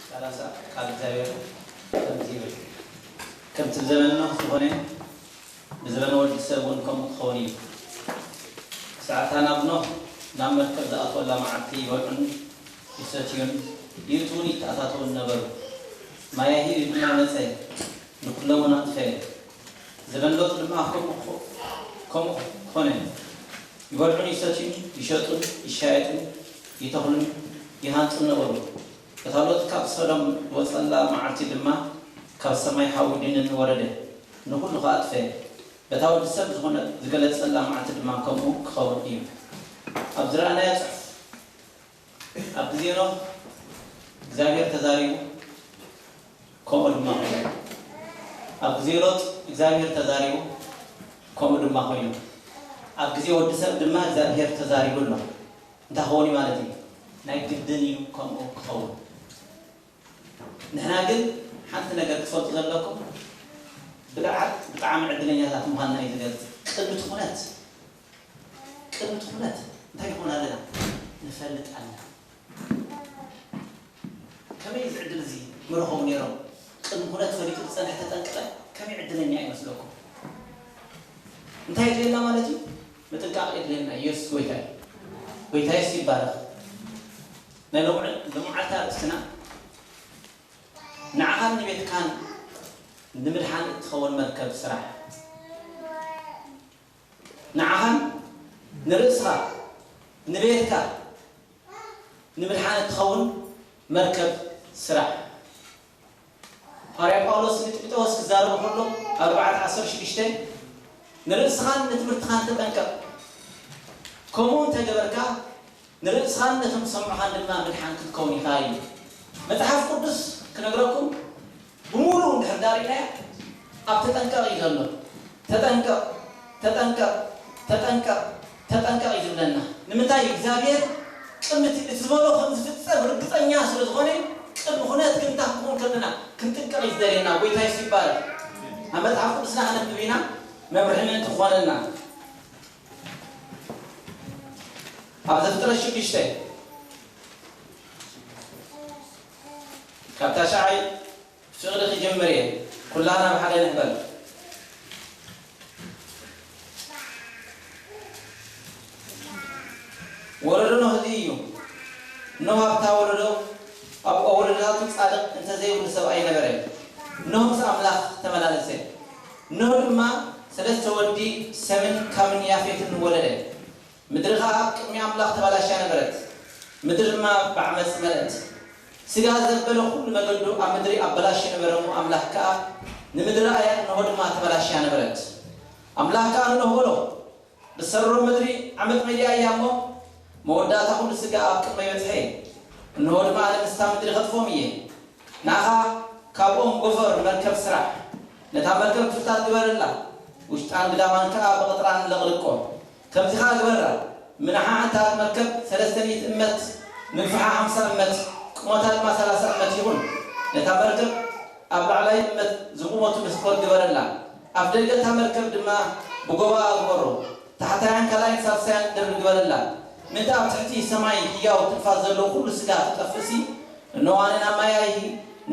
ሰላሳ ቃል እግዚኣብሔር ከምዚ ይብል፣ ከምቲ ብዘመነ ኖህ ዝኾነ ብዘመነ ወዲ ሰብ እውን ከምኡ ክኸውን እዩ። ሰዓታ ናብ ኖህ ናብ መርከብ ዝኣትወላ መዓልቲ ይበልዑን ይሰትዩን ይእትዉን ይተኣታተዉን ነበሩ። ማያሂ ድማ መጸ፣ ንኹሎም ኣጥፈ። ዘበን ሎጥ ድማ ከምኡ ኮ- ከምኡ ኮነ። ይበልዑን ይሰትዩን፣ ይሸጡን ይሻየጡን፣ ይተኽሉን ይሃንጹን ነበሩ። እታ ሎጥ ካብ ሰዶም ዝወጸላ መዓልቲ ድማ ካብ ሰማይ ሓዊ ድንን ወረደ፣ ንኹሉ ከኣ ኣጥፈ። በታ ወዲ ሰብ ዝኾነ ዝገለጸላ መዓልቲ ድማ ከምኡ ክኸውን እዩ። ኣብ ዝረኣናዮ ጽሑፍ ኣብ ግዜ ኖህ እግዚኣብሔር ተዛሪቡ፣ ከምኡ ድማ ኮይኑ። ኣብ ግዜ ሎጥ እግዚኣብሔር ተዛሪቡ፣ ከምኡ ድማ ኮይኑ። ኣብ ግዜ ወዲ ሰብ ድማ እግዚኣብሔር ተዛሪቡ ኣሎ። እንታይ ክኸውን እዩ ማለት እዩ? ናይ ግድን እዩ ከምኡ ክኸውን። ንሕና ግን ሓንቲ ነገር ክትፈልጡ ዘለኩም፣ ብጣዕሚ ብጣዕሚ ዕድለኛታት ምዃንና እዩ ዝገልጽ። ቅድሚ ትኹነት ቅድሚ ትኹነት እንታይ ንኾን ኣለና? ንፈልጥ ኣለና። ከመይ እዚ ዕድል እዚ ምረኸቡ ነይሮም? ቅድሚ ኩነት ፈሊጡ ዝጸንሐ ተጠንቀቐ ከመይ ዕድለኛ ይመስለኩም? እንታይ የድልየና ማለት እዩ? ምጥንቃቕ የድልየና። ኢየሱስ ጎይታ እዩ። ጎይታ የሱስ ይባረኽ። ናይ ሎምዕ- ሎምዓልታ ርእስና ንዓኻን ንቤትካን ንምድሓን እትኸውን መርከብ ስራሕ። ንዓኻን ንርእስኻ ንቤትካ ንምድሓን እትኸውን መርከብ ስራሕ። ሃዋርያ ጳውሎስ ንጢሞቴዎስ ክዛረቦ ከሎ ኣርባዕተ ዓሰርተ ሽዱሽተ ንርእስኻን ንትምህርትኻን ተጠንቀቕ፣ ከምኡ እንተገበርካ ንርእስኻን ነቶም ዝሰምዑኻን ድማ ምድሓን ክትከውን ኢኻ ኢሉ። መጽሓፍ ቅዱስ ክነግረኩም ብምሉኡ እንድሕር ዳሪእናዮ ኣብ ተጠንቀቕ እዩ ዘሎ። ተጠንቀቕ፣ ተጠንቀቕ፣ ተጠንቀቕ፣ ተጠንቀቕ እዩ ዝብለና። ንምንታይ? እግዚኣብሔር ቅድሚ እቲ ዝበሎ ከም ዝፍጸም ርግጸኛ ስለ ዝኾነ ቅድሚ ኩነት ግን እንታይ ክንከውን ከለና ክንጥንቀቕ እዩ ዝደልየና። ጎይታ የሱስ ይባረክ። ኣብ መጽሓፍ ቅዱስና ክነንብብ ኢና መምርሒ ምእንቲ ክኾነና። ኣብ ዘፍጥረት ሽዱሽተ ካብ ታሽዓይ ፍቕሪ ክጅምር እየ። ኩላህና ብሓደ ንሕበር። ወለዶ ኖህ እዚ እዩ። ኖህ ኣብታ ወለዶ ኣብ ወለዶታቱ ጻድቕ እንተዘይብሉ ሰብ ኣይነበረ። ኖህ ምስ ኣምላኽ ተመላለሰ። ኖህ ድማ ሰለስተ ወዲ ሰምን ካምን ያፌትን ወለደ። ምድሪ ኸኣ ኣብ ቅድሚ ኣምላኽ ተባላሽያ ነበረት። ምድሪ ድማ ብዓመጽ መልእት። ስጋ ዘበለ ኩሉ መገዱ ኣብ ምድሪ ኣበላሽዩ ነበረ እሞ ኣምላኽ ከኣ ንምድሪ ኣያ፣ እንሆ ድማ ተበላሽያ ነበረት። ኣምላኽ ከኣ ንኖህ በሎ፣ ብሰሮ ምድሪ ዓመጽ መሊኣ እያ እሞ መወዳእታ ኩሉ ስጋ ኣብ ቅድመይ በጽሐ። እንሆ ድማ ኣነ ምስታ ምድሪ ኸጥፍኦም እየ። ንኣኻ ካብ ኦም ጎፈር መርከብ ስራሕ። ነታ መርከብ ክፍልታት ግበረላ፣ ውሽጣን ግዳማን ከኣ ብቕጥራን ለቕልቆ። ከምዚ ኸኣ ግበራ፣ ምንሓ እታ መርከብ ሰለስተ ሚእቲ እመት፣ ምንፍሓ ሓምሳ እመት፣ ቁመታ ድማ ሰላሳ እመት ይኹን። ነታ መርከብ ኣብ ላዕላይ እመት ዝቑመቱ መስኮት ግበረላ፣ ኣፍ ደገ እታ መርከብ ድማ ብጎባኣ ግበሮ። ታሕታያን ካልኣይን ሳልሳያን ደርቢ ግበረላ። ምእንቲ ኣብ ትሕቲ ሰማይ ህያው ትንፋስ ዘለዎ ኩሉ ስጋ ክጠፍእሲ፣ እነሆ ኣነ ናብ ማያይሂ፣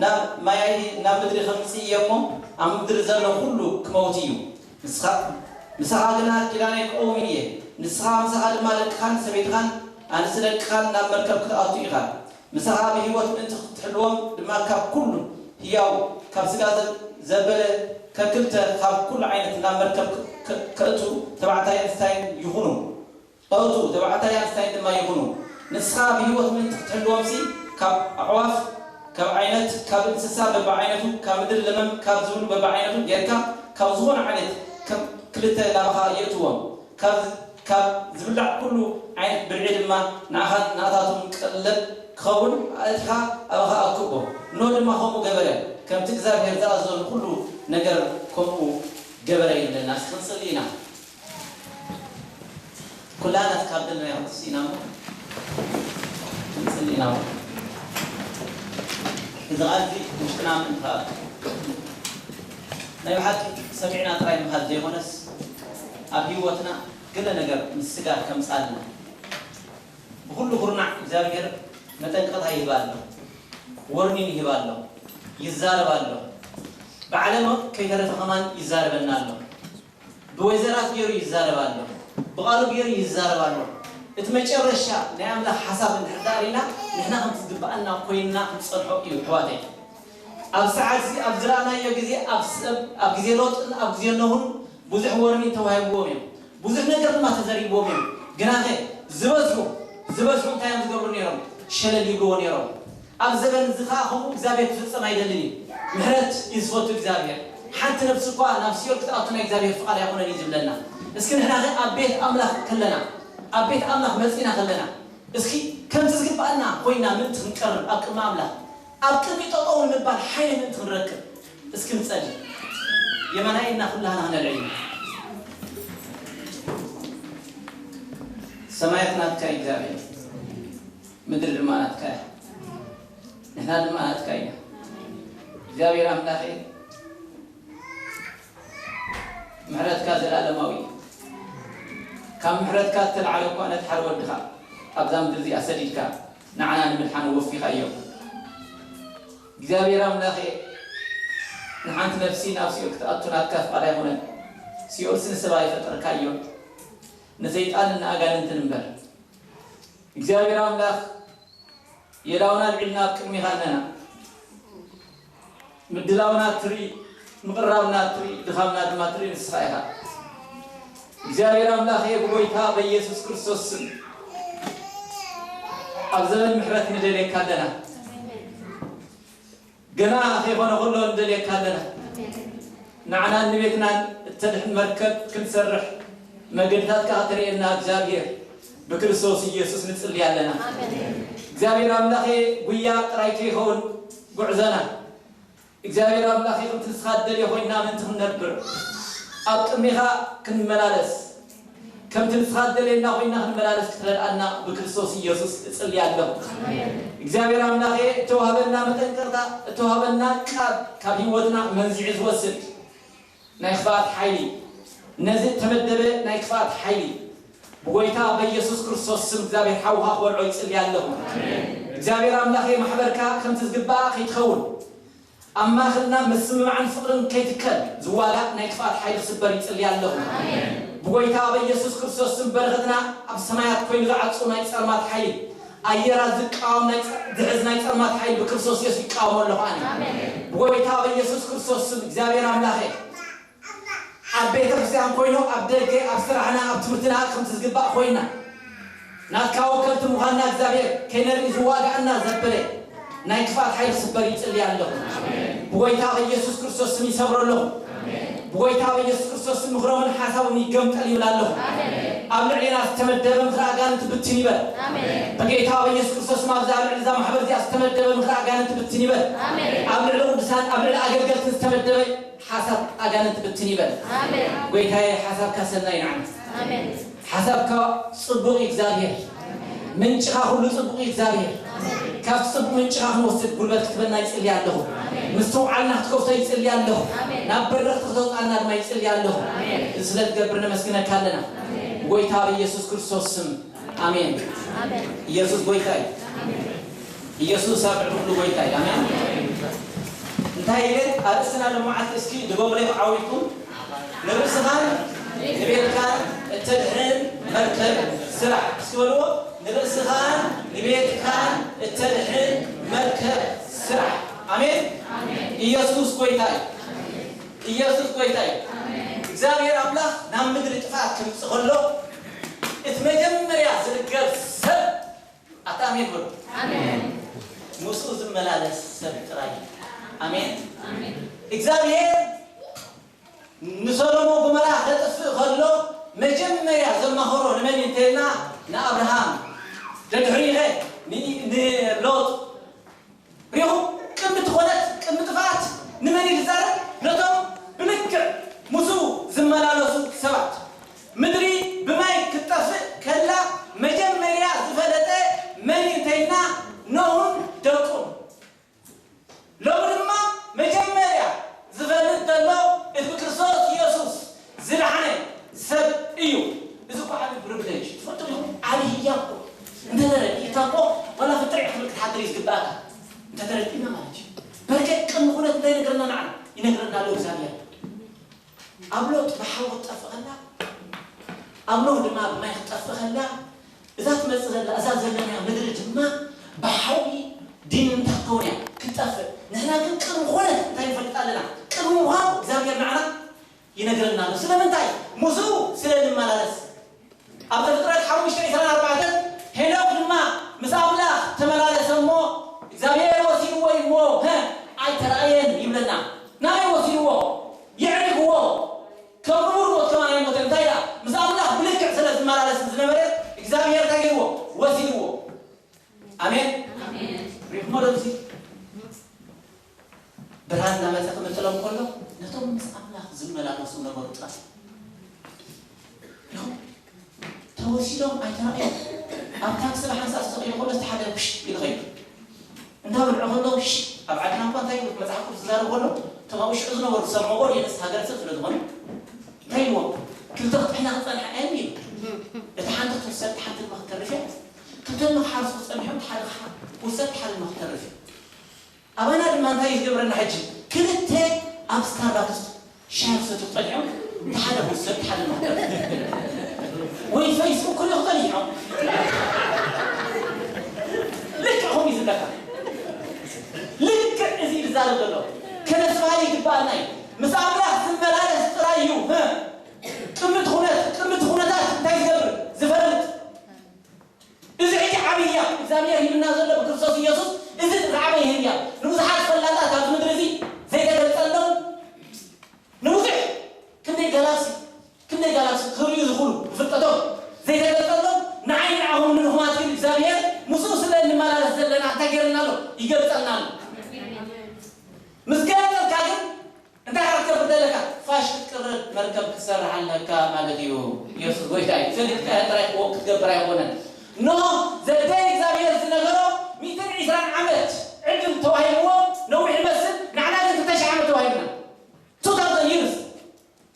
ናብ ማያይሂ፣ ናብ ምድሪ ከምጽእ እየ እሞ፣ ኣብ ምድሪ ዘሎ ኩሉ ክመውት እዩ። ንስኻ፣ ምሳኻ ግና ኪዳነይ ክቐውም እየ። ንስኻ፣ ምሳኻ ድማ ደቅኻን ሰበይትኻን ኣንስቲ ደቅኻን ናብ መርከብ ክትኣቱ ኢኻ። ምሳኻ ብህይወት ምእንቲ ክትሕልዎም ድማ ካብ ኩሉ ህያው፣ ካብ ስጋ ዘ-፣ ዘበለ ከክልተ ካብ ኩሉ ዓይነት ናብ መርከብ ከ-፣ ከ-፣ ከእቱ ተባዕታይ ኣንስታይን ይኹኑ። ኣእቱ፣ ተባዕታይ ኣንስታይ ድማ ይኹኑ። ንስኻ ብህይወት ምእንቲ ክትሕልዎምሲ፣ ካብ ኣዕዋፍ፣ ካብ ዓይነት፣ ካብ እንስሳ በብዓይነቱ፣ ካብ ምድሪ ለመም ካብ ዝብሉ በብዓይነቱ ጌርካ፣ ካብ ዝኾነ ዓይነት ከም ክልተ ናባኻ የእትዎም። ካብ፣ ካብ ዝብላዕ ኩሉ ዓይነት ብልዒ ድማ ንኣኻን ንኣታቱን ቀለብ ክኸውን ኣእቲኻ ኣባኻ ኣክቦ። ኖህ ድማ ከምኡ ገበረ፣ ከምቲ እግዚኣብሔር ዝኣዘዞ ንኹሉ ነገር ከምኡ ገበረ ይብለና። እስኪ ክንጽሊ ኢና። ኩላና ካብ ዘለና ክንስኢና እሞ ክንጽሊ ኢና እሞ። እዚ ቃል እዚ ውሽጥና ምእንቲ ከኣቱ። ናይ ብሓቂ ሰሚዕና ጥራይ ምኻድ ዘይኮነስ፣ ኣብ ህይወትና ገለ ነገር ምስ ስጋ ከምጽኣልና። ብኹሉ ኩርናዕ እግዚኣብሔር መጠንቀቕታ ይህብ ኣሎ። ወርኒን ይህብ ኣሎ፣ ይዛረብ ኣሎ። ብዓለመ ከይተረፈ ከማን ይዛረበና ኣሎ። ብወይዘራት ገይሩ ይዛረብ ኣሎ፣ ብቓሉ ገይሩ ይዛረብ ኣሎ። እቲ መጨረሻ ናይ ኣምላኽ ሓሳብ እንድሕር ደኣ ርኢና፣ ንሕና ከምቲ ዝግብኣና ኮይንና ክንጸንሖ እዩ፣ ኣሕዋተይ። ኣብ ሰዓት እዚ፣ ኣብ ዝረኣናዮ ግዜ፣ ኣብ ስ-፣ ኣብ ግዜ ሎጥን ኣብ ግዜ ኖህን ብዙሕ ወርኒን ተዋሂብዎም እዮም። ብዙሕ ነገር ድማ ተዘሪብዎም እዮም። ግናኸ ዝበዝሑ፣ ዝበዝሑ እንታይ እዮም ዝገብሩ ነይሮም? ሸለል ይብልዎ ነይሮም። ኣብ ዘበን እዚ ኸኣ ከምኡ እግዚኣብሔር ክፍጸም ኣይደልን እዩ። ምሕረት እዩ ዝፈቱ እግዚኣብሔር። ሓንቲ ነፍሲ እኳ ናብ ሲኦል ክትኣቱ ናይ እግዚኣብሔር ፍቓድ ኣይኮነን እዩ ዝብለና። እስኪ ንሕናኸ ኣብ ቤት ኣምላኽ ከለና፣ ኣብ ቤት ኣምላኽ መጺና ከለና፣ እስኪ ከምቲ ዝግብኣና ኮይና ምእንቲ ክንቀርብ ኣብ ቅድሚ ኣምላኽ፣ ኣብ ቅድሚ ጠጠው ንምባል ሓይሊ ምእንቲ ክንረክብ፣ እስኪ ንጸሊ። የማናይ ኢድና ኩላህና ክነልዕል ኢና። ሰማያት ናትካ እዩ እግዚኣብሔር፣ ምድሪ ድማ ናትካ እያ። ንሕና ድማ ናትካ ኢና። እግዚኣብሔር ኣምላኸ፣ ምሕረትካ ዘላለማዊ እዩ። ካብ ምሕረትካ እተላዕለ እኳ ነቲ ሓደ ወድኻ ኣብዛ ምድሪ እዚኣ ሰዲድካ ንዓና ንምድሓን ወፊኻዮ። እግዚኣብሔር ኣምላኸ፣ ንሓንቲ ነፍሲ ናብ ሲኦል ክትኣቱ ናትካ ፍቓድ ኣይኮነን። ሲኦልሲ ንሰብ ኣይፈጠርካዮን፣ ንሰይጣንን ንኣጋንንትን እምበር። እግዚኣብሔር ኣምላኽ፣ የላውና ኣልዒልና ኣብ ቅድሚኻ ኣለና። ምድላውና ትርኢ፣ ምቕራብና ትርኢ፣ ድኻምና ድማ ትርኢ ንስኻ ኢኻ። እግዚኣብሔር ኣምላኸ፣ ብጎይታ በኢየሱስ ክርስቶስ ስም ኣብ ዘበን ምሕረት ንደልየካ ኣለና። ገና ከይኾነ ከሎ ንደልየካ ኣለና። ንዓናን ንቤትናን እተድሕን መርከብ ክንሰርሕ መገድታትካ ከተርእየና እግዚኣብሔር ብክርስቶስ ኢየሱስ ንጽሊ ኣለና። እግዚኣብሔር ኣምላኸ፣ ጉያ ጥራይ ከይኸውን ጉዕዞና እግዚኣብሔር ኣምላኸ፣ ከምቲ ንስኻ ትደልዮ ኮይንና ምእንቲ ክንነብር፣ ኣብ ቅድሜኻ ክንመላለስ፣ ከምቲ ንስኻ ትደልየና ኮይንና ክንመላለስ ክትረድኣና ብክርስቶስ ኢየሱስ እጽሊ ኣለኹ። እግዚኣብሔር ኣምላኸ፣ እተዋህበና መጠንቀቕታ፣ እተዋህበና ቃል ካብ ህይወትና መንዚዑ ዝወስድ ናይ ክፍኣት ሓይሊ፣ ነዚ እተመደበ ናይ ክፍኣት ሓይሊ ብጎይታ በኢየሱስ ክርስቶስ ስም እግዚኣብሔር ሓውኻ ክወልዖ ይጽሊ ኣለኹ። እግዚኣብሔር ኣምላኸ፣ ማሕበርካ ከምቲ ዝግባኣ ከይትኸውን፣ ኣብ ማእኸልና ምስምማዕን ፍቕርን ከይትከል ዝዋጋእ ናይ ክፍኣት ሓይሊ ክስበር ይጽሊ ኣለኹ። ብጎይታ በኢየሱስ ክርስቶስ ስም በረኸትና ኣብ ሰማያት ኮይኑ ዝዓጹ ናይ ጸልማት ሓይሊ፣ ኣየራት ዝቃወም ናይ ጸ-፣ ዝሕዝ ናይ ጸልማት ሓይሊ ብክርስቶስ የሱስ ይቃወሞ ኣለኹ ኣነ። ብጎይታ በኢየሱስ ክርስቶስ ስም እግዚኣብሔር ኣምላኸ፣ ኣብ ቤተ ክርስቲያን ኮይኑ፣ ኣብ ደገ፣ ኣብ ስራሕና፣ ኣብ ትምህርትና ከምቲ ዝግባእ ኮይና፣ ናትካ ወከልቲ ምዃንና እግዚኣብሔር ከይነርኢ ዝዋጋኣና ዘበለ ናይ ክፍኣት ሓይሊ ክስበር ይጽሊ ኣለኹ። ብጎይታ በኢየሱስ ክርስቶስ ስም ይሰብሮ ኣለኹ። ብጎይታ በኢየሱስ ክርስቶስ ስም ምኽሮምን ሓሳቦም ይገምጠል ይብል ኣለኹ። ኣብ ልዕሌና ዝተመደበ ምኽሪ ኣጋንንቲ ብትን ይበል። ብጌታ በኢየሱስ ክርስቶስ ስም ኣብዛ፣ ኣብ ልዕሊ እዛ ማሕበር እዚኣ ዝተመደበ ምኽሪ ኣጋንንቲ ብትን ይበል። ኣብ ልዕሊ ቅዱሳን፣ ኣብ ልዕሊ ኣገልገልቲ ዝተመደበ ሓሳብ ኣጋንንቲ ብትን ይበል። ጎይታዬ፣ ሓሳብካ ሰናይ ንዓና። ሓሳብካ ጽቡቕ እዩ እግዚኣብሔር። ምንጭኻ ኩሉ ጽቡቕ እዩ እግዚኣብሔር። ካብቲ ጽቡቕ ምንጭኻ ክንወስድ ጉልበት ክትበና ይጽሊ ኣለኹ። ምስትውዓልና ክትከፍቶ ይጽሊ ኣለኹ። ናብ በረኽቲ ክተውጽኣና ድማ ይጽሊ ኣለኹ። እዚ ስለ ትገብር ነመስግነካ ኣለና። ብጎይታ በኢየሱስ ክርስቶስ ስም ኣሜን። ኢየሱስ ጎይታ እዩ። ኢየሱስ ኣብ ልዕሊ ኩሉ ጎይታ እዩ። ኣሜን። እንታይ ኢለ ኣርእስትና ሎማዓልቲ እስኪ ድገሙለይ ዓዊትኩም። ንርእስኻን ንቤትካን እተድሕን መርከብ ስራሕ። እስኪ በልዎ። ንርእስኻን ንቤትካን እተድሕን መርከብ ስራሕ። ኣሜን። ኢየሱስ ጎይታ እዩ። ኢየሱስ ጎይታ እዩ። እግዚኣብሔር ኣምላኽ ናብ ምድሪ ጥፍኣት ክምጽእ ከሎ እቲ መጀመርያ ዝርገም ሰብ ኣታ ኣሜን በሉ። ኣሜን። ምስኡ ዝመላለስ ሰብ ጥራይ። ኣሜን። ኣሜን። እግዚኣብሔር ንሰዶም ወጎሞራ ከጥፍእ ከሎ መጀመርያ ዘማኸሮ ንመን እዩ እንተኢልና ንኣብርሃም፣ ደድሕሪኸ ን-፣ ንሎጥ። ሪኹም ቅድሚ ትኾነት ቅድሚ ጥፍኣት ንመን እዩ ዝዛረብ? ነቶም ብልክዕ ምስኡ ዝመላለሱ ሰባት። ምድሪ ብማይ ክትጠፍእ ከላ መጀመርያ ዝፈለጠ መን እዩ እንተኢልና ኖህን ደቁን። ሎሚ ድማ መጀመርያ ዝፈልጥ ዘሎ እቲ ብክርስቶስ ኢየሱስ ዝደሓነ ሰብ እዩ። እዚ እኮ ዓቢ ፕሪቪሌጅ ትፈልጡ ዲኹም? ዓቢ ህያብ እኮ። እንተተረዲእካ እኮ ዋላ ፍጥሪ ክትብል ክትሓድር እዩ ዝግባእ። ኣሎ እግዚኣብሔር። ኣብ ሎጥ ብሓዊ ክትጠፍእ ከላ፣ ኣብ ኖህ ድማ ብማይ ክትጠፍእ ከላ፣ እዛ ትመጽእ ዘላ፣ እዛ ዘለናያ ምድሪ ድማ ብሓዊ ዲን እንታይ ክትከውን እያ? ክትጠፍእ። ንሕና ግን ቅድሚ ኮነት እንታይ ንፈልጥ ኣለና? ቅድሚ ምዃኑ እግዚኣብሔር ንዓና ይነግረና ኣሎ። ስለምንታይ? ምስኡ ስለ እንመላለስ። ኣብ ዘፍጥረት ሓሙሽተ ዕስራን ኣርባዕተን፣ ሄኖክ ድማ ምስ ኣምላኽ ተመላለሰ እሞ እግዚኣብሔር ወሲድዎ እዩ እሞ፣ ሀ፣ ኣይተራእየን ይብለና። ናበይ ወሲድዎ? የዕሪፍዎ። ከም ንቡር ሞት ከማን ኣይሞተን። እንታይ ደኣ? ምስ ኣምላኽ ብልክዕ ስለ ዝመላለስ ዝነበረ እግዚኣብሔር እንታይ ገይርዎ? ወሲድዎ። ኣሜን። ኣሜን። ሪኢኹሞ ዶ እዚ? ብርሃን እናመጸ ክምጥሎም ከሎ ነቶም ምስ ኣምላኽ ዝመላለሱ ነበሩ ጥራይ። ሪኢኹም? ተወሲዶም ኣይተራእዮም። ኣብ ታክሲ ብሓንሳብ ተሰቒሉ ከሎ እቲ ሓደ ውሽ ኢሉ ኸይዱ። እንዳበልዑ ከለዉ፣ ሽ-፣ ኣብ ዓድና እኳ እንታይ እዩ መጽሓፍ ቅዱስ ዝዛረብ ከሎ፣ እቶም ኣብኡ ሽዑ ዝነበሩ ዝሰምዕዎ የነስ ሃገር ሰብ ስለ ዝኾነ፣ እንታይ ኢልዎም? ክልተ ክጥሕና ክጸንሓ እየን ኢሉ። እታ ሓንቲ ክትውሰድ፣ እታ ሓንቲ ድማ ክትተርፍ እያ። ክልተ ድማ ክሓርሱ ክጸንሑ፣ እታ ሓደ ክሓ-፣ ክውሰድ፣ እታ ሓደ ድማ ክትተርፍ እያ። ኣባና ድማ እንታይ እዩ ዝገብረና ሕጂ? ክልተ ኣብ ስታርባክስ ሻሂ ክሰትዩ ክጸንሑ፣ እታ ሓደ ክውሰድ፣ እታ ሓደ ድማ ክትተርፍ። ወይ ፌስቡክ ክሪኡ ክጸንሑ። ልክዕ ከምኡ እዩ ዝብለካ። ልክዕ እዚ ዝዛረብ ዘሎ ከነስተውዕል ይግባኣና እዩ። ምስ ኣምላኽ ዝመላለስ ጥራይ እዩ፣ ህ፣ ቅድሚ እቲ ኩነት-፣ ቅድሚ እቲ ኩነታት እንታይ ዝገብር? ዝፈልጥ። እዚ ሕጂ ዓብይ ህያብ እግዚኣብሔር ሂብና ዘሎ ብክርስቶስ ኢየሱስ፣ እዚ ዝዓበየ ህያብ ንብዙሓት ፈላጣት ኣብዚ ምድሪ እዚ ዘይተገልጸሎም፣ ንብዙሕ ክንደይ ጋላክሲ፣ ክንደይ ጋላክሲ ክርእዩ ዝኽእሉ ብፍልጠቶም ዘይተገልጸሎም፣ ንዓይ ንዓኹም ንድኹማት ግን እግዚኣብሔር ምስኡ ስለ እንመላለስ ዘለና እንታይ ገይርና ኣሎ? ይገልጸልና ኣሎ። ምስ ገለጸልካ ግን እንታይ ክትገብር ዘለካ? ፋሽ ክትቅርብ መርከብ ክትሰርሕ ኣለካ ማለት እዩ። ኢየሱስ ጎይታ እዩ። ፈሊጥካ ጥራይ ክትገብር ኣይኮነን። ኖህ ዘደይ እግዚኣብሔር ዝነገሮ ሚእትን ዕስራን ዓመት ዕድል ተዋሂብዎ ነዊሕ ይመስል፣ ንዓና ግን ክልተ ሽሕ ዓመት ተዋሂብና። Two thousand years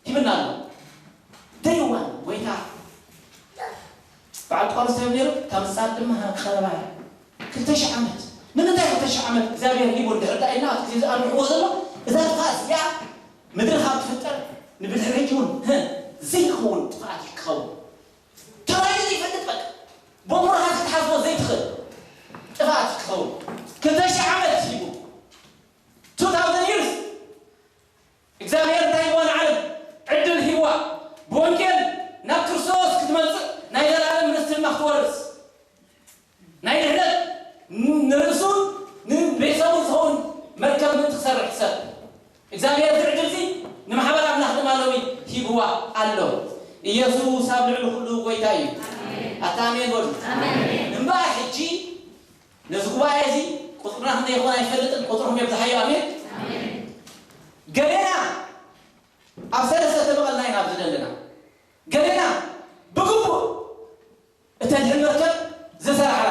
ሂብና ኣሎ። ደይዋን ጎይታ በዓል ጳውሎስ እንታይ ነይሩ? ካብ ምጻት ድማ ክቐረባ እያ። ክልተ ሽሕ ዓመት። ንምንታይ ክልተ ሽሕ ዓመት እግዚኣብሔር ሂቡ እንድሕር ደኣ ኢልና ኣብቲ ግዜ ዝኣርምሕዎ ዘሎ እዛ ጥፋእ እዚኣ ምድሪ ካብ ትፍጠር ንብድሕሪ ሕጂ እውን፣ ህ፣ ዘይኸውን ጥፍኣት እዩ ክኸውን። ተባሂሉ ዘይፈልጥ በቃ። በእምሮኻ ክትሓስቦ ዘይትኽእል ጥፍኣት እዩ ክኸውን። ክልተ ሽሕ ዓመት ሂቡ። Two thousand years እግዚኣብሔር እንታይ ሂብዋ ንዓለም? ዕድል ሂብዋ። ብወንጌል ናብ ክርስቶስ ክትመጽእ ናይ ዘላለም ርስቲ ድማ ክትወርስ። ናይ ድሕነት ን-፣ ንርእሱን ንቤተሰቡን ዝኸውን መርከብ ምእንቲ ክሰርሕ ሰብ። እግዚኣብሔር እዚ ዕድል እዚ ንማሕበር ኣምላኽ ድማ ሎሚ ሂብዋ ኣሎ። ኢየሱስ ኣብ ልዕሊ ኩሉ ጎይታ እዩ። ኣታ ኣሜን በሉ። ኣሜን። እምበኣር ሕጂ ነዚ ጉባኤ እዚ ቁጽርና ክንደይ ይኾን ኣይፈልጥን፣ ቁጽርኩም የብዝሓዮ። ኣሜን። ኣሜን። ገሌና ኣብ ሰለስተ ተመቐልና ኢና ኣብዚ ዘለና። ገሌና ብግቡእ እተድሕን መርከብ ዝሰራሕና፣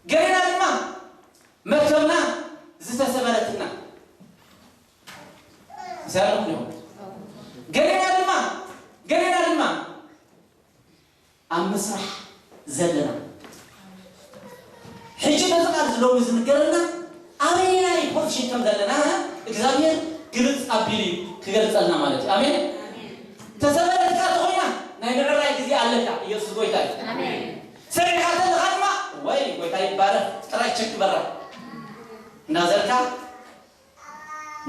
ገሌና ድማ መርከብና ዝተሰበረትና። ይሰራሕኩም ዲኹም? ገሌና ድማ፣ ገሌና ድማ ኣብ ምስራሕ ዘለና። ሕጂ ነዚ ቃል እዚ ሎሚ ዝንገረና ኣበየናይ ፖዚሽን ከም ዘለና እግዚኣብሔር ግልጽ ኣቢሉ እዩ ክገልጸልና ማለት እዩ። ኣሜን። ተሰበረትካ ተኾይና ናይ ምዕራይ ግዜ ኣለካ። ኢየሱስ ጎይታ እዩ። ኣሜን። ሰሪሕካ ተለኻ ድማ ወይ ጎይታ ይባረክ ጥራይ ቸክ በራ እናዘርካ